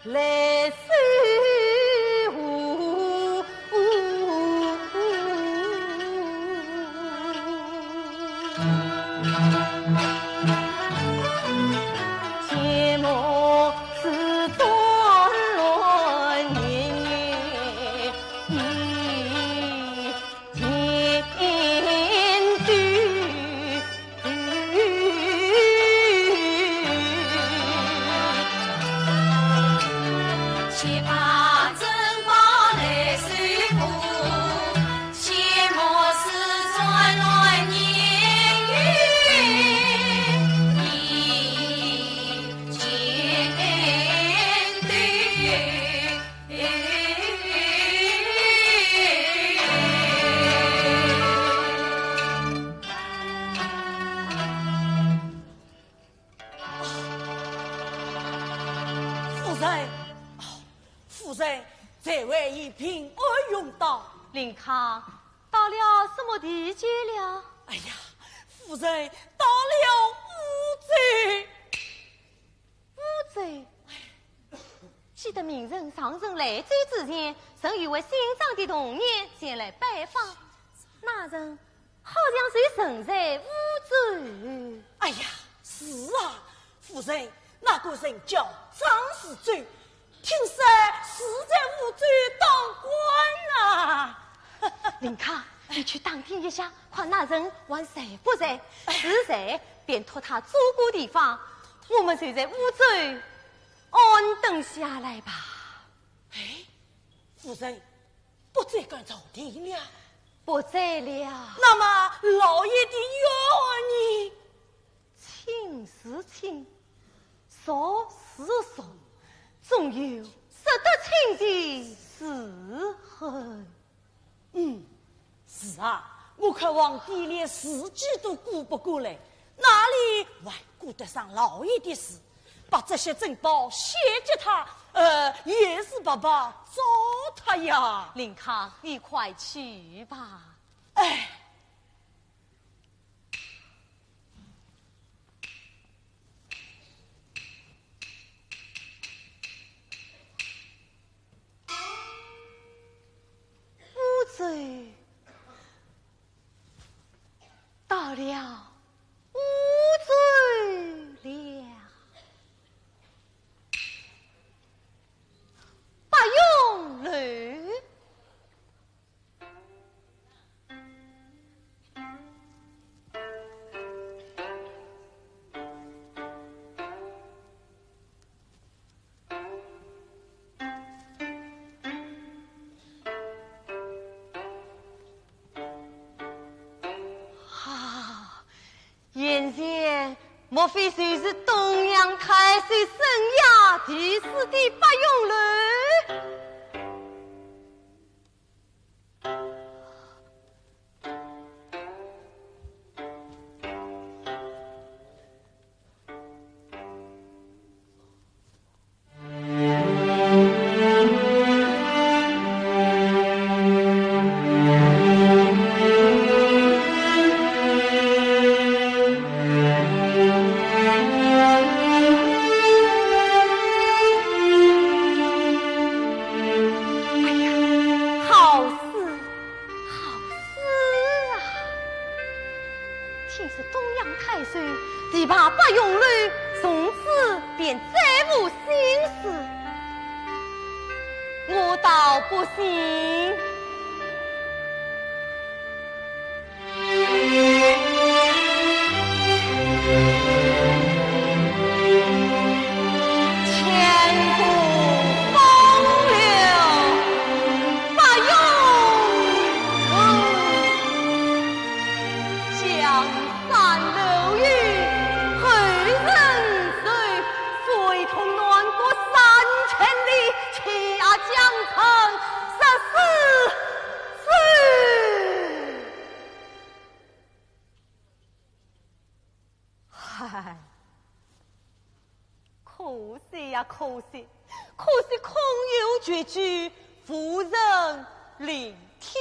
来守护。切莫使战乱年年。 夫人，哦，夫人，这回已平安用到。林康，到了什么地界了？哎呀，夫人，到了乌州。 乌州。记得明日上人来追之前，曾有位姓张的童年前来拜访，那人好像就曾在乌州。哎呀，是啊，夫人，那个人叫张世周，听说是在乌州当官啊。林康，你去打听一下，看那人还在不在，是在，便托他做个地方，我们就在乌州 安顿下来吧。哎，夫人，不再敢朝廷了？不再了。那么老爷的冤案呢？亲是亲，仇是仇，总有说得清的时候。 嗯，是啊，我看皇帝连自己都顾不过来，哪里还顾得上老爷的事？把这些珍宝献给他，呃，也是白白糟蹋呀。林康，你快去吧。哎， 乌州，到了乌州了。白云楼。 啊，眼前莫非就是东阳太守沈雅题诗的白云楼？ 哎呀，好诗，好诗啊！听说东阳太守题罢白云楼，从此便再无心事。我倒不信。 千古风流白云楼，江山楼宇后人谁？谁同南国三千里，气压江城十四州。 唉，可惜呀，可惜，可惜空有绝句，无人聆听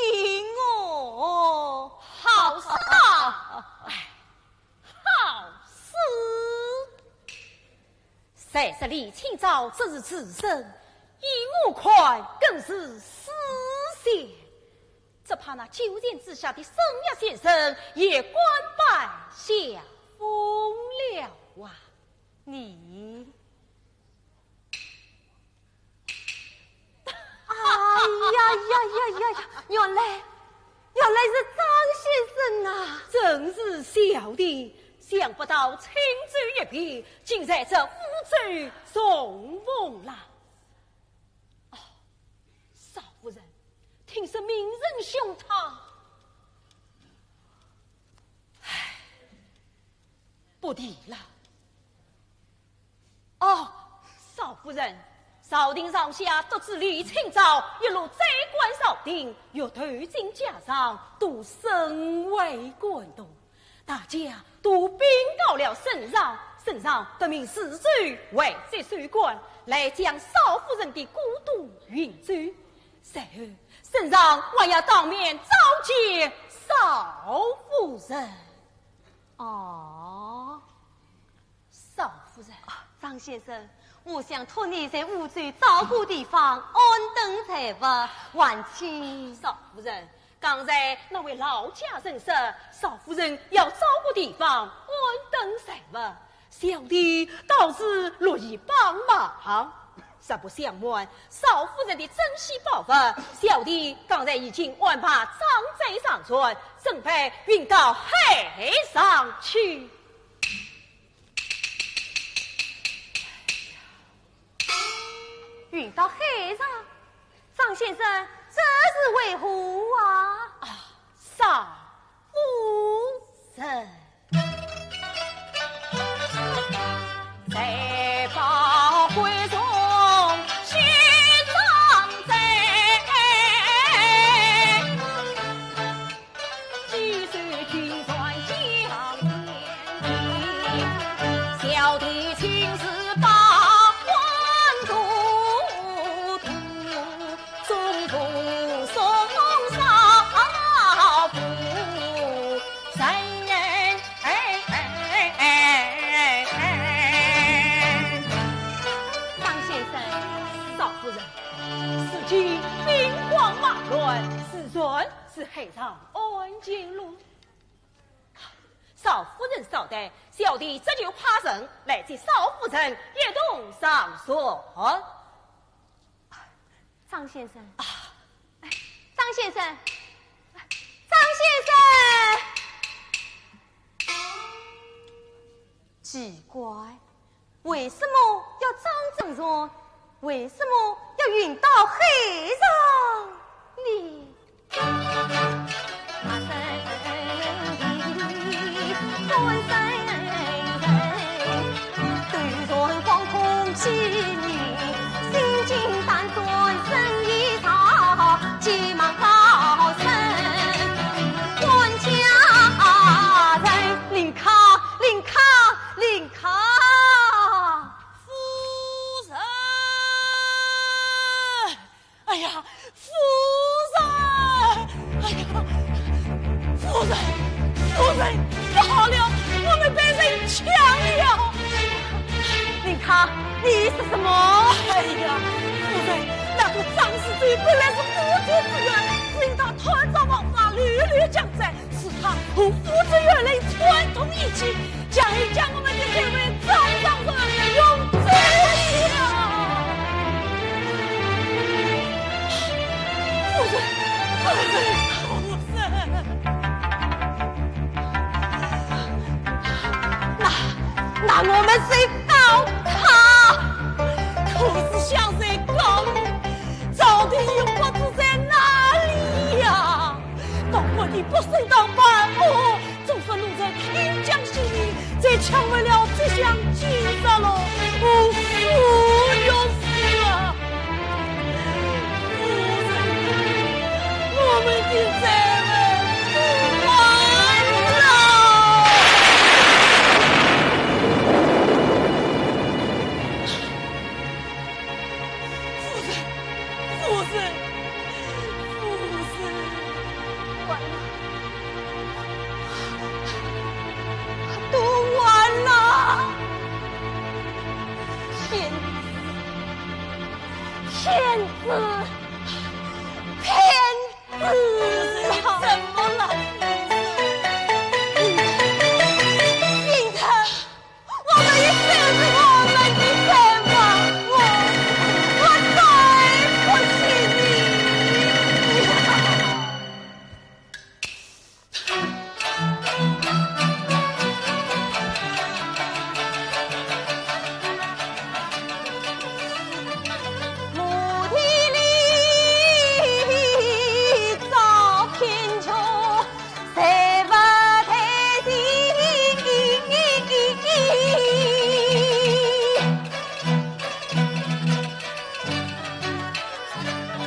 哦。好诗啊！唉，好诗！但是李清照只是自称，依我看更是私写，只怕那九泉之下的沈月先生也甘拜下风了啊！你……哎呀呀呀呀呀！原来，原来是张先生啊！正是小弟，想不到轻舟一别，竟在这乌州重逢了。哦，少夫人，听说名人兄他……唉，不提了。 哦，少夫人，朝廷上下得知李清照一路追赶朝廷，又投进夹上，都甚为感动。大家都禀告了圣上，圣上特命侍卫为这守关，来将少夫人的孤独运走。随后，圣上还要当面召见少夫人。哦， 少夫人。啊，张先生，我想托你在乌州找个地方安顿才吧，还请……少夫人，刚才那位老家人说，少夫人要找个地方安顿才吧，小弟倒是乐意帮忙。实不相瞒，少夫人的珍稀宝物，小弟刚才已经安排装载上船，准备运到海上去。 运到海上，张先生，这是为何啊？啊，少夫人。张先生，少夫人，如今兵荒马乱，自然是海上安全了。 少夫人稍待，小弟这就派人来接少夫人一同上船。张先生。啊。哎，张先生。哎，张先生。奇怪， 为什么要装沉船？为什么要运到海上呢？林康，林康，林康！ 夫人！哎呀，夫人！哎呀，夫人，夫人，不好了，我们被人抢了！林康，你说什么？哎呀，夫人，那个张世周本来是无辜之人，只因他贪赃枉法，屡屡将罪， 是他和夫子有人串通一气，将一将我们的这位张将军用罪了。夫人，夫人，夫人！那，那我们谁告他？可是想谁告呢？朝廷又不知在哪里呀？ 到官地不升当办哦，总算落在天降仙人，才抢回了这箱金石了。哦，死又死啊！夫人，我们的罪人不完了。夫人，夫人， 夫人，完了，都完了！骗子，骗子！怎么了？心疼，我们一生是我们的生活，我，我对不起你。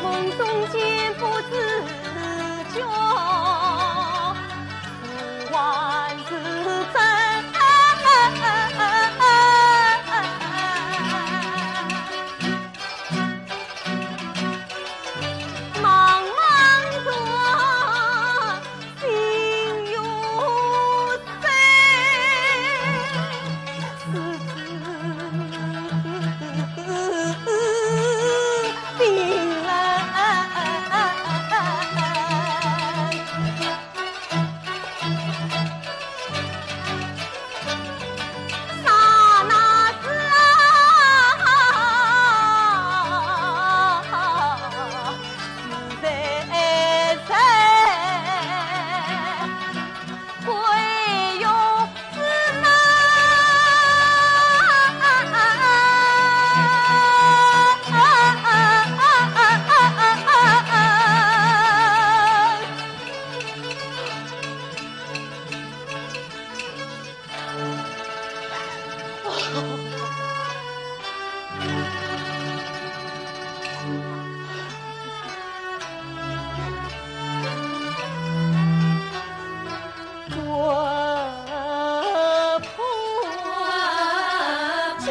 梦中见不知觉，是幻是真。茫茫然 心如水，似冰冷。刹那之间，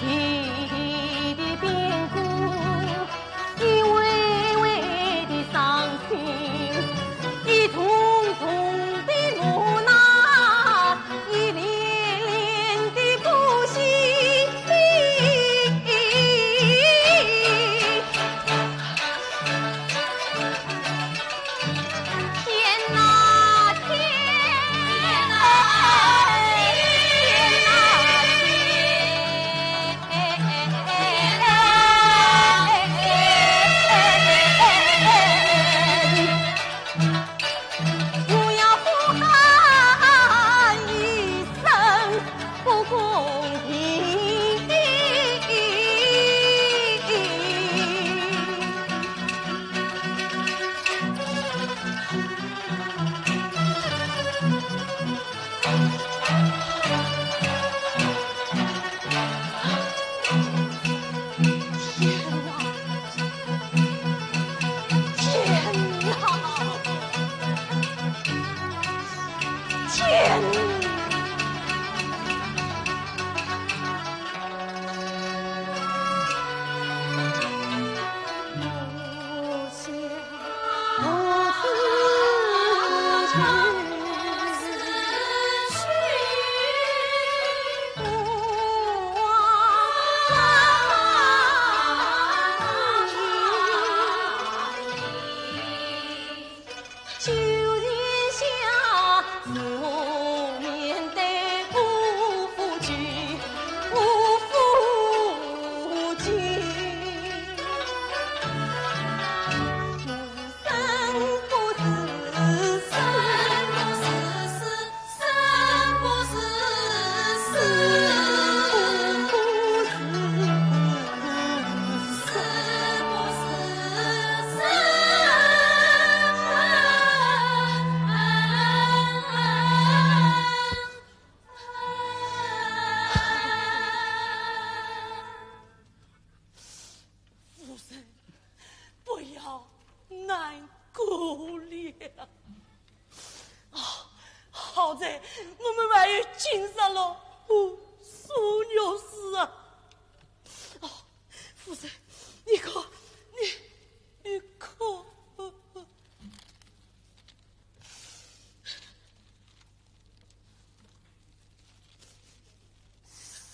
一地的变故，一位位的伤心，一重重的磨难，一连连的不幸。天哪，天哪，天哪，天！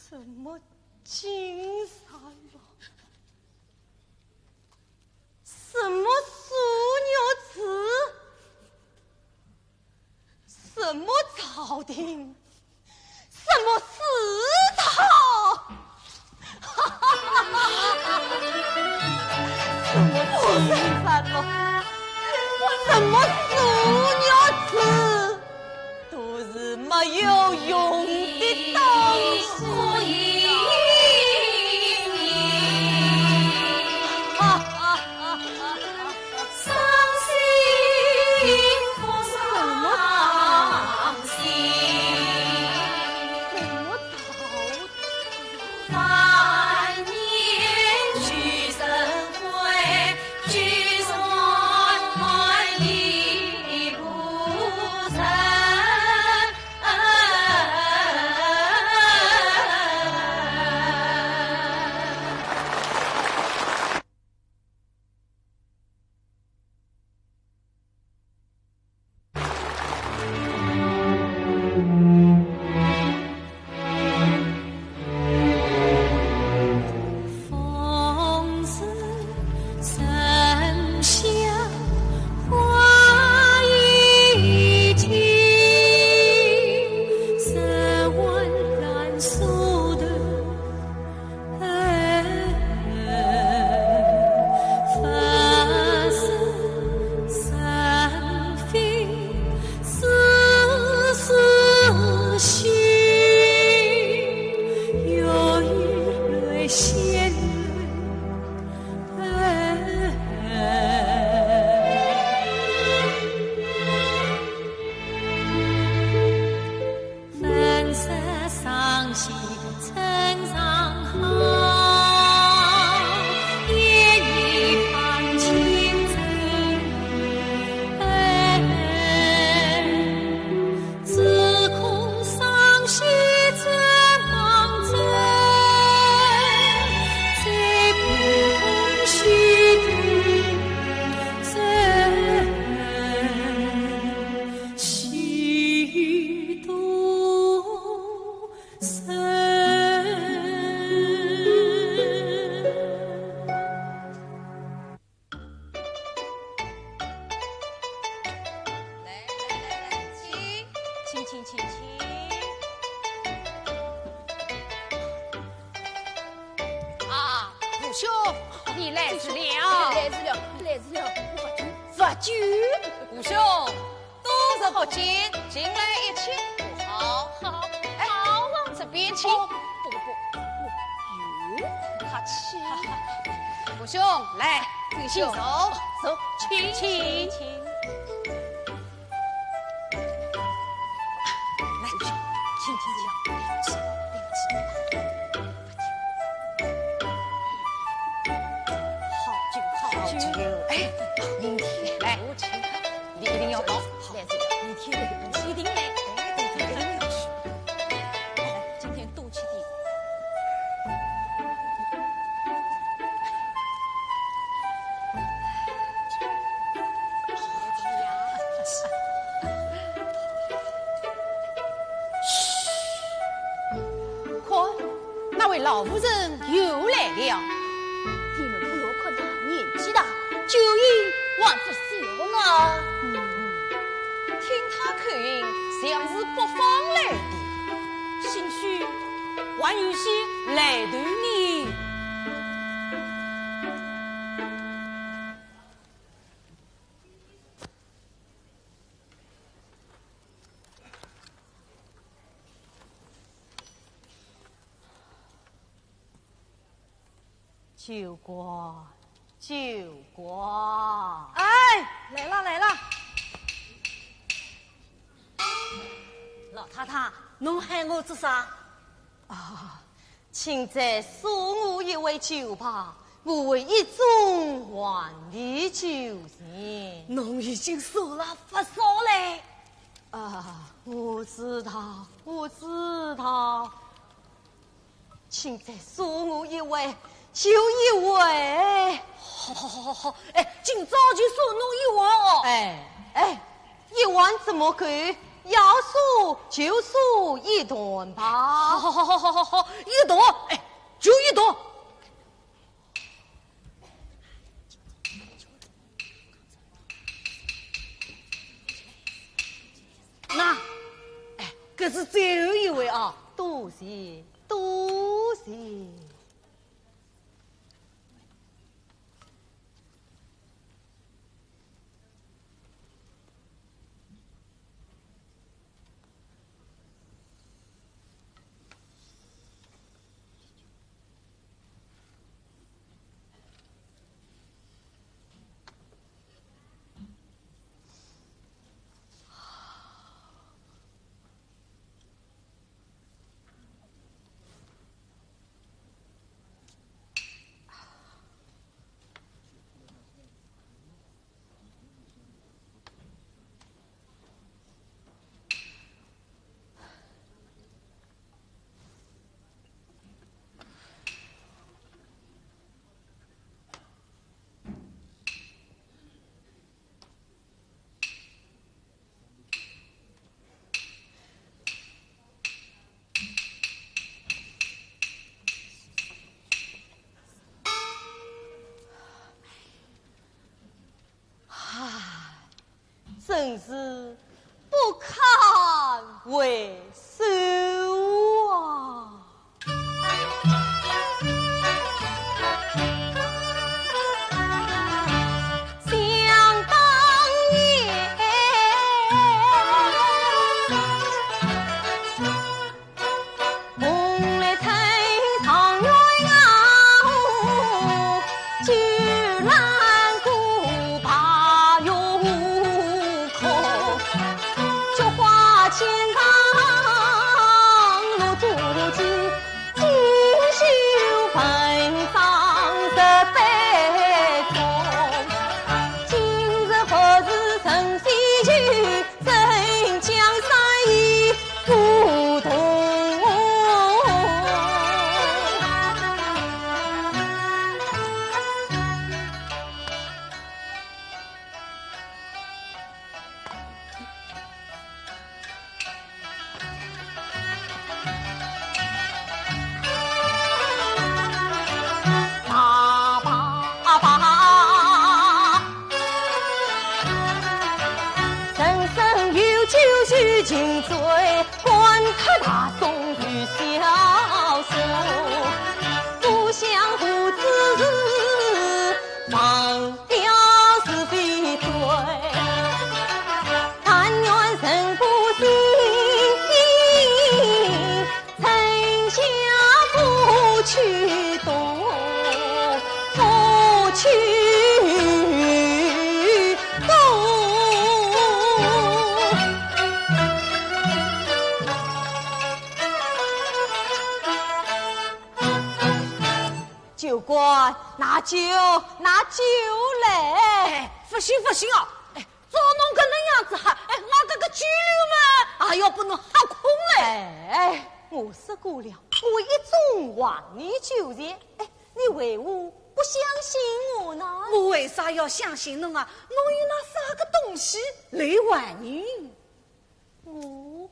什么金山咯？什么苏玉芝？什么朝廷？什么世道？什么金山咯？什么苏玉芝？ 都是没有用的东西。哈哈哈哈哈！什么道理？什么道理？ 来来来来，请，请请请请。啊，武兄，你来迟了。来迟了，来迟了，勿急，勿急。武兄， 都是不急，进来一起坐好。好，好，哎，好啊。这边请。哦，不不不，我有。客气。武兄，来，请坐。坐，请，请，请。来，请，请，请。 好酒，好酒。好酒。哎，明天来，我请客。你一定要到。来，明天一定来。哎，对，对，对。来，今天多吃点。嘘。 看，那位老夫人又来了。你们不要看她年纪大，酒瘾还不小呢。嗯，听她口音，像是北方来的。兴许还有些来头呢。 舅官，舅官。哎，来了，来了。老太太，侬喊我做啥？啊，请再送我一碗酒吧，我会一盅还你酒钱。侬已经送了不少嘞。啊，我知道，我知道。 请再送我一碗，就一碗。好，好，好，好，好，哎，今朝就送侬一碗哦。哎，哎，一碗怎么够？要数就数一段吧。好，好，好，好，好，好，一段，哎，就一段。那，哎，搿是最后一回啊。多谢，多谢。唉，真是不堪回首啊！想当年， 梦里春状元啊，酒郎歌罢月空，菊花千丈落珠玑，锦绣文章十八种。今日何似神仙游， 怎讲山也不动。爸爸爸，人生有酒须尽醉，灌脱大宋余潇洒。不想胡子是忘 了是非对，但愿人不醒，春夏不去冬，不去冬。 酒官，拿酒，拿酒来！哎，勿行，勿行啊！哎，照侬搿能样子哈，哎，俺搿个酒楼嘛，也要拨侬吓空哎！哎，我说过了，我一种黄泥酒钱，哎，你为何不相信我呢？我为啥要相信侬啊？侬有那啥个东西来还银？ 我，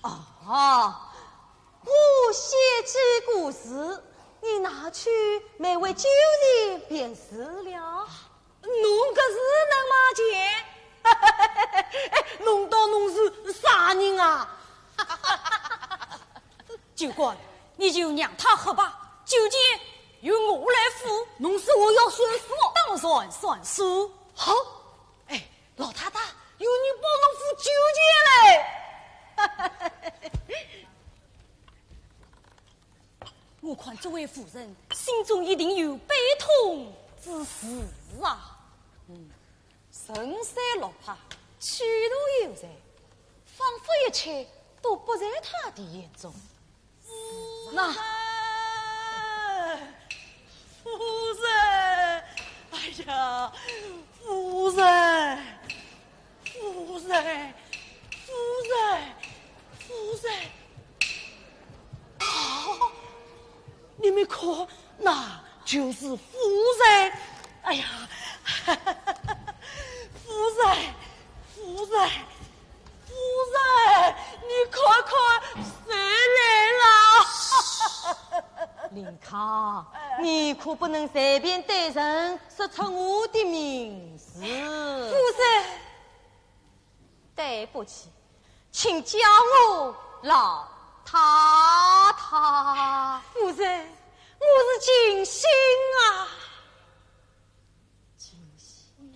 啊，我写几个字，你拿去卖为酒钱便是了。侬搿是能卖钱？哎，侬当侬是啥人啊？酒官，你就让他喝吧，酒钱由我来付。侬说我要算数？当然算数。好，哎， 老太太，有人帮侬付酒钱嘞。我看这位夫人心中一定有悲痛之事啊。嗯，人虽落魄，气度有才，仿佛一切都不在她的眼中。 那，夫人，哎呀，夫人，夫人，夫人，夫人。啊，你们看，那就是夫人。哎呀，夫人，夫人，夫人。看看谁来了。林康，你可不能随便对人说出我的名字。夫人，对不起，请叫我老太太。夫人，我是金星啊。金星。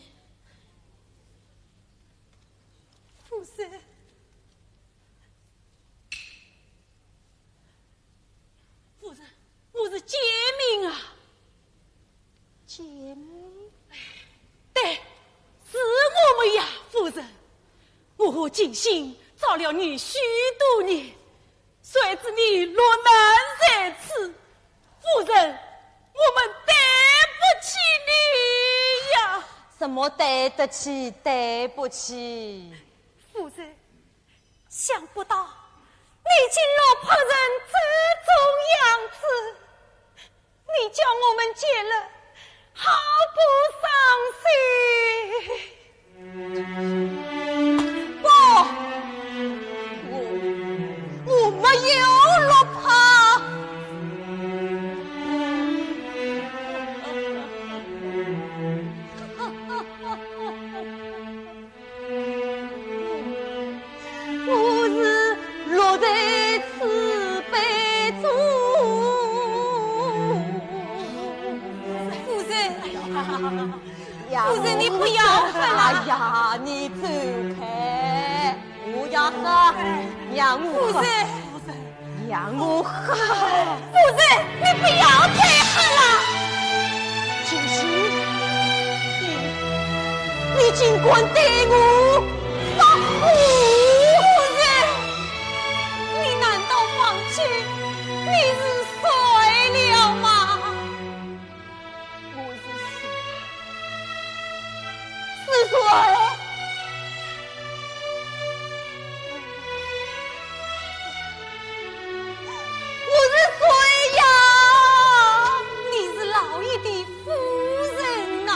夫人。 夫人，我是贱民啊。贱民？对，是我们呀，夫人。我和金星做了你许多年，谁知你落难在此，夫人，我们对不起你呀。什么对得起，对不起？夫人， 想不到你竟落魄成这种样子，你叫我们见了好不伤心。不，我，我没有落魄。我是落在此杯中。夫人，呀，夫人，你不要喝了。哎呀，你走开，我要喝，让我喝。夫人， 让我喝。夫人，你不要再喝了。金星，你，你竟敢对我发火！夫人，你难道忘记你是谁了吗？ 我是谁？是谁？我是谁呀？你是老爷的夫人呐。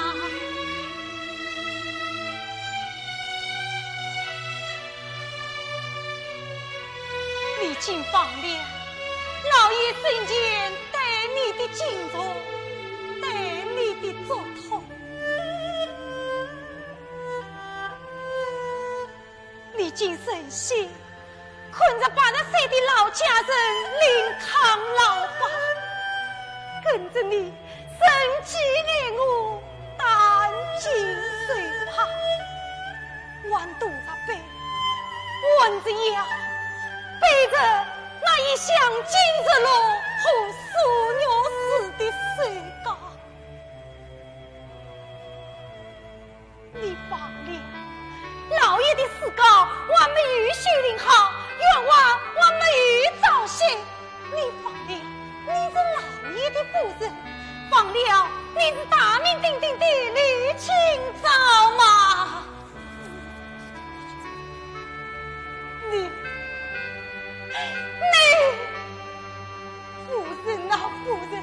你竟忘了老爷生前对你的敬重，对你的嘱托。你竟忍心看着八十岁的老家人林康老伯，跟着你 生计连饿，担惊受怕，还驮着悲，弯着腰，背着那一向金日落和苏玉树的手铐。 你忘了，老爷的尸告还没有修订好，冤枉还没有昭雪。你忘了，你是老爷的夫人，忘了你是大名鼎鼎的李清照吗？你，你， 夫人啊，夫人，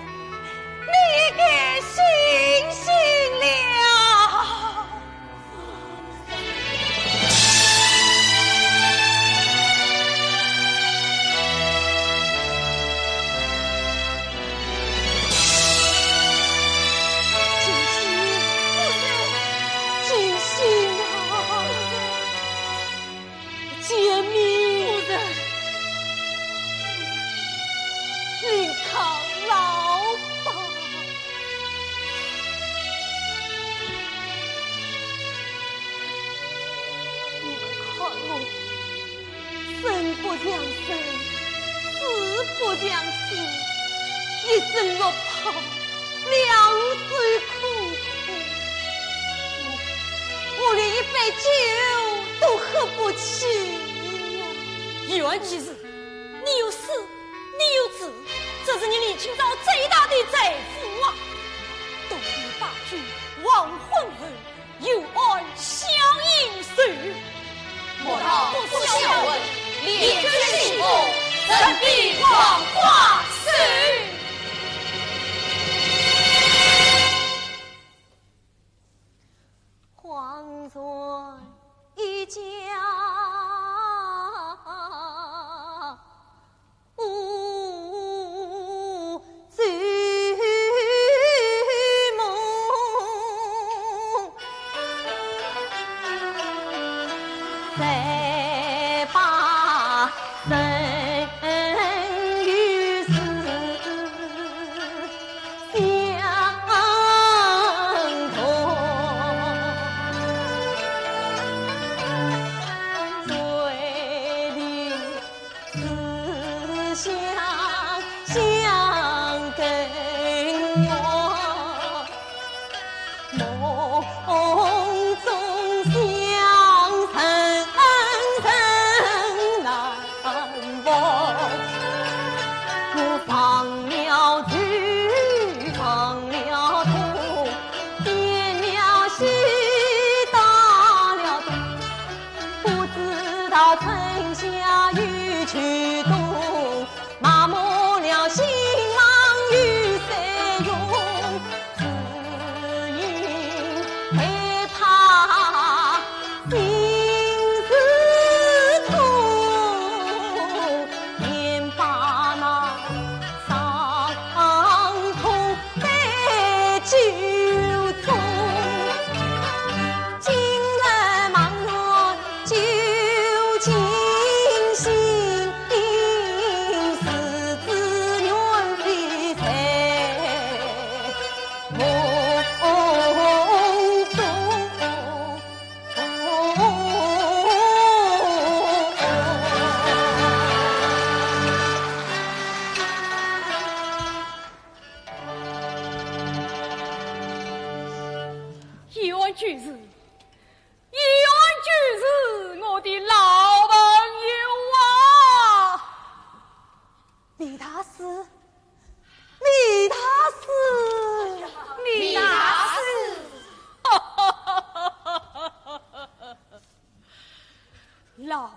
你该醒醒了。金星，夫人，金星啊！ 贱民。夫人。林康老伯。你们看我，生不像生，死不像死，一生落魄， 两手空空，我，我连一杯酒都喝不起了。有恩于世，你有诗，你有字，这是你李清照最大的财富啊！东吴大军黄昏后， 有安乡营守。莫道不孝文，练军行武，人比黄花瘦。了酒，忘了痛，点了喜，打了赌，不知道春夏与秋冬，麻木了新郎与谁容，只因害怕心事痛，便把那 伤痛在酒中。今日望月酒惊醒，是知缘非在梦中。 一案俱是，一案俱是，我的老朋友啊！李大师，李大师，李大师！老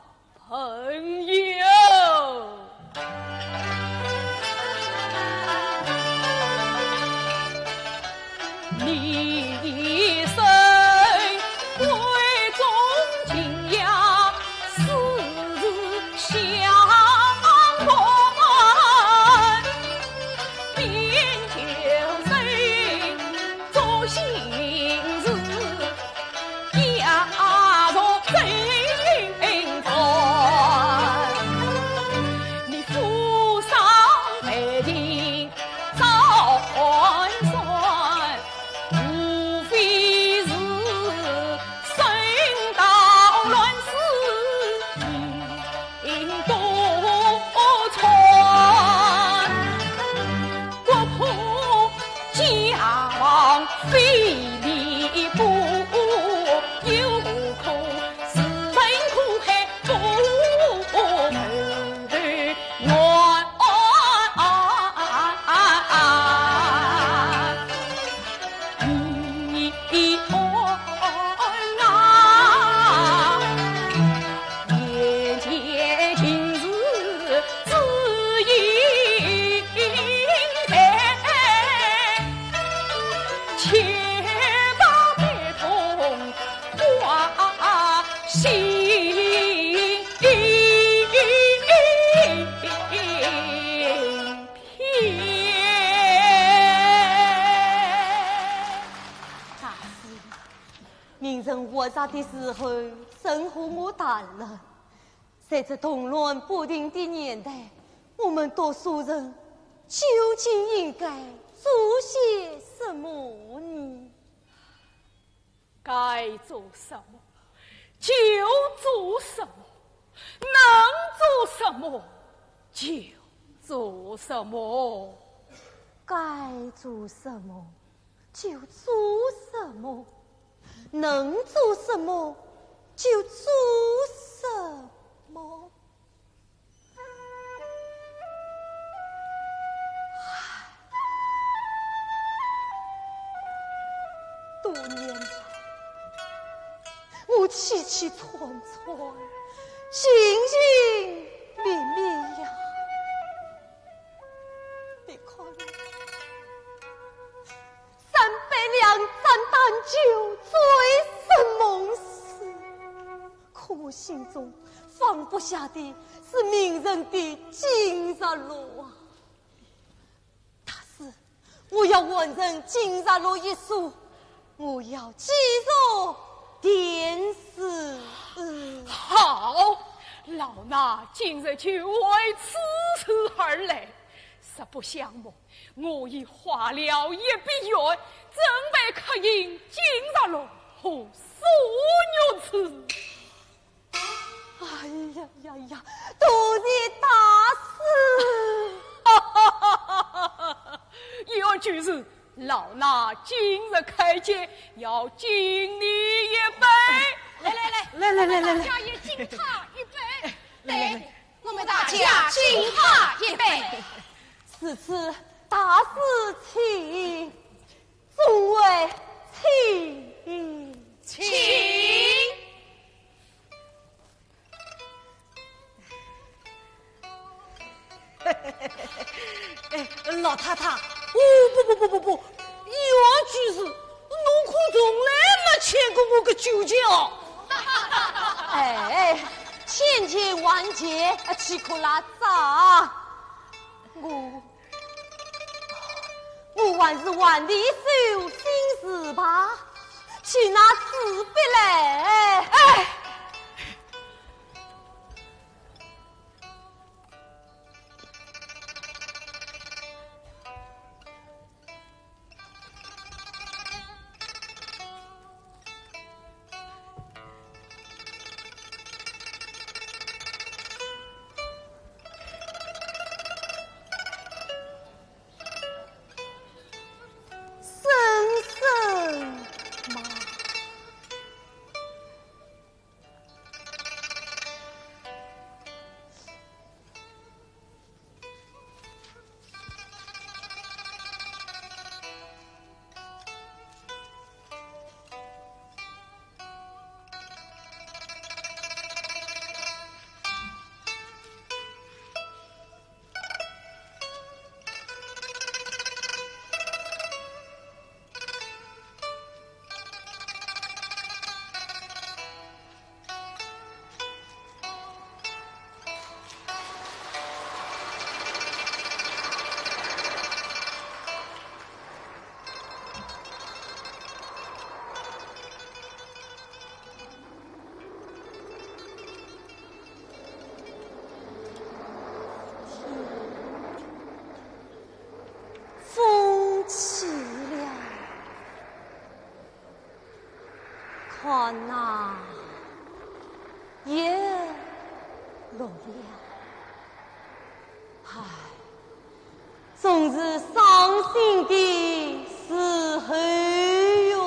朋友，你一生闺中情呀，似是相伴，边疆人做心事。 家中珍重，你扶桑拜亭照寒山，无非是生到乱世人多传，国破 家亡非礼不，有苦自认苦海不能圆。你安啊，眼前尽是 只因在，且把悲痛挂心。大师，明人活着的时候，曾和我谈论， 在这动乱不定的年代，我们读书人究竟应该做些什么呢？该做什么就做什么，能做什么就做什么。该做什么就做什么， 能做什么就做什么。唉，多年来，我凄凄惨惨，情情灭灭呀！你看， 三杯两盏淡酒，醉生梦死。可我心中放不下的是明人的金日罗啊！大师，我要完成金日罗一书，我要寄入殿试。好，老衲今日就为此事而来。 实不相瞒，我已画了一笔圆，准备刻印金日罗和苏玉芝。哎呀呀呀，多谢大师！一案俱是，老衲今日开解，要敬你一杯。来来来，来来来来来，我们大家也敬他一杯。来来来，对，我们大家敬他一杯。如此大事情，众位请。请。哎，老太太，哦，不不不不不，有句事，侬可从来没牵过我个酒脚。哎，千钱万钱，岂可拉杂？我，我还是还你一首新词吧，请拿纸笔来。哎。生生嘛。风起了，看呐，叶落了。唉，总是伤心的时候哟。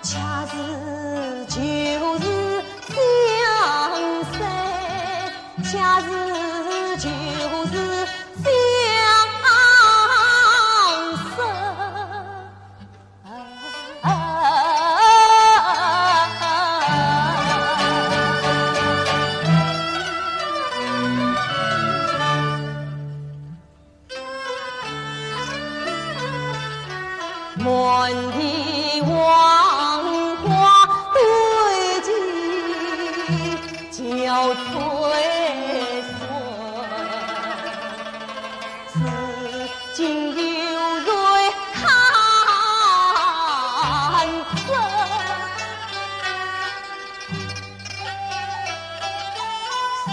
恰似就是相识，恰似就是相识。满地黄花堆积交翠色，如今有谁堪折？ 昔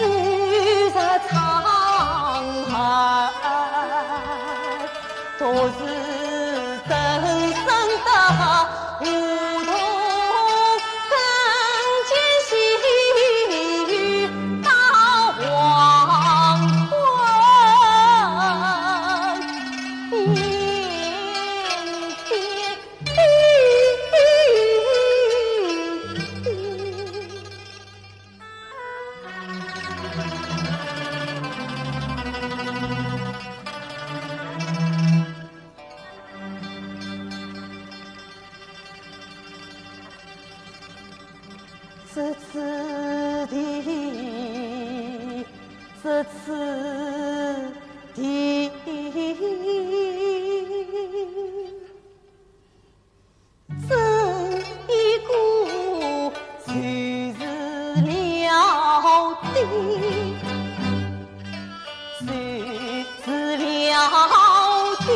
日沧海，都是人生的糊涂，更见细雨打黄昏。这次的，这次的。 这一个就是了的，就是了的。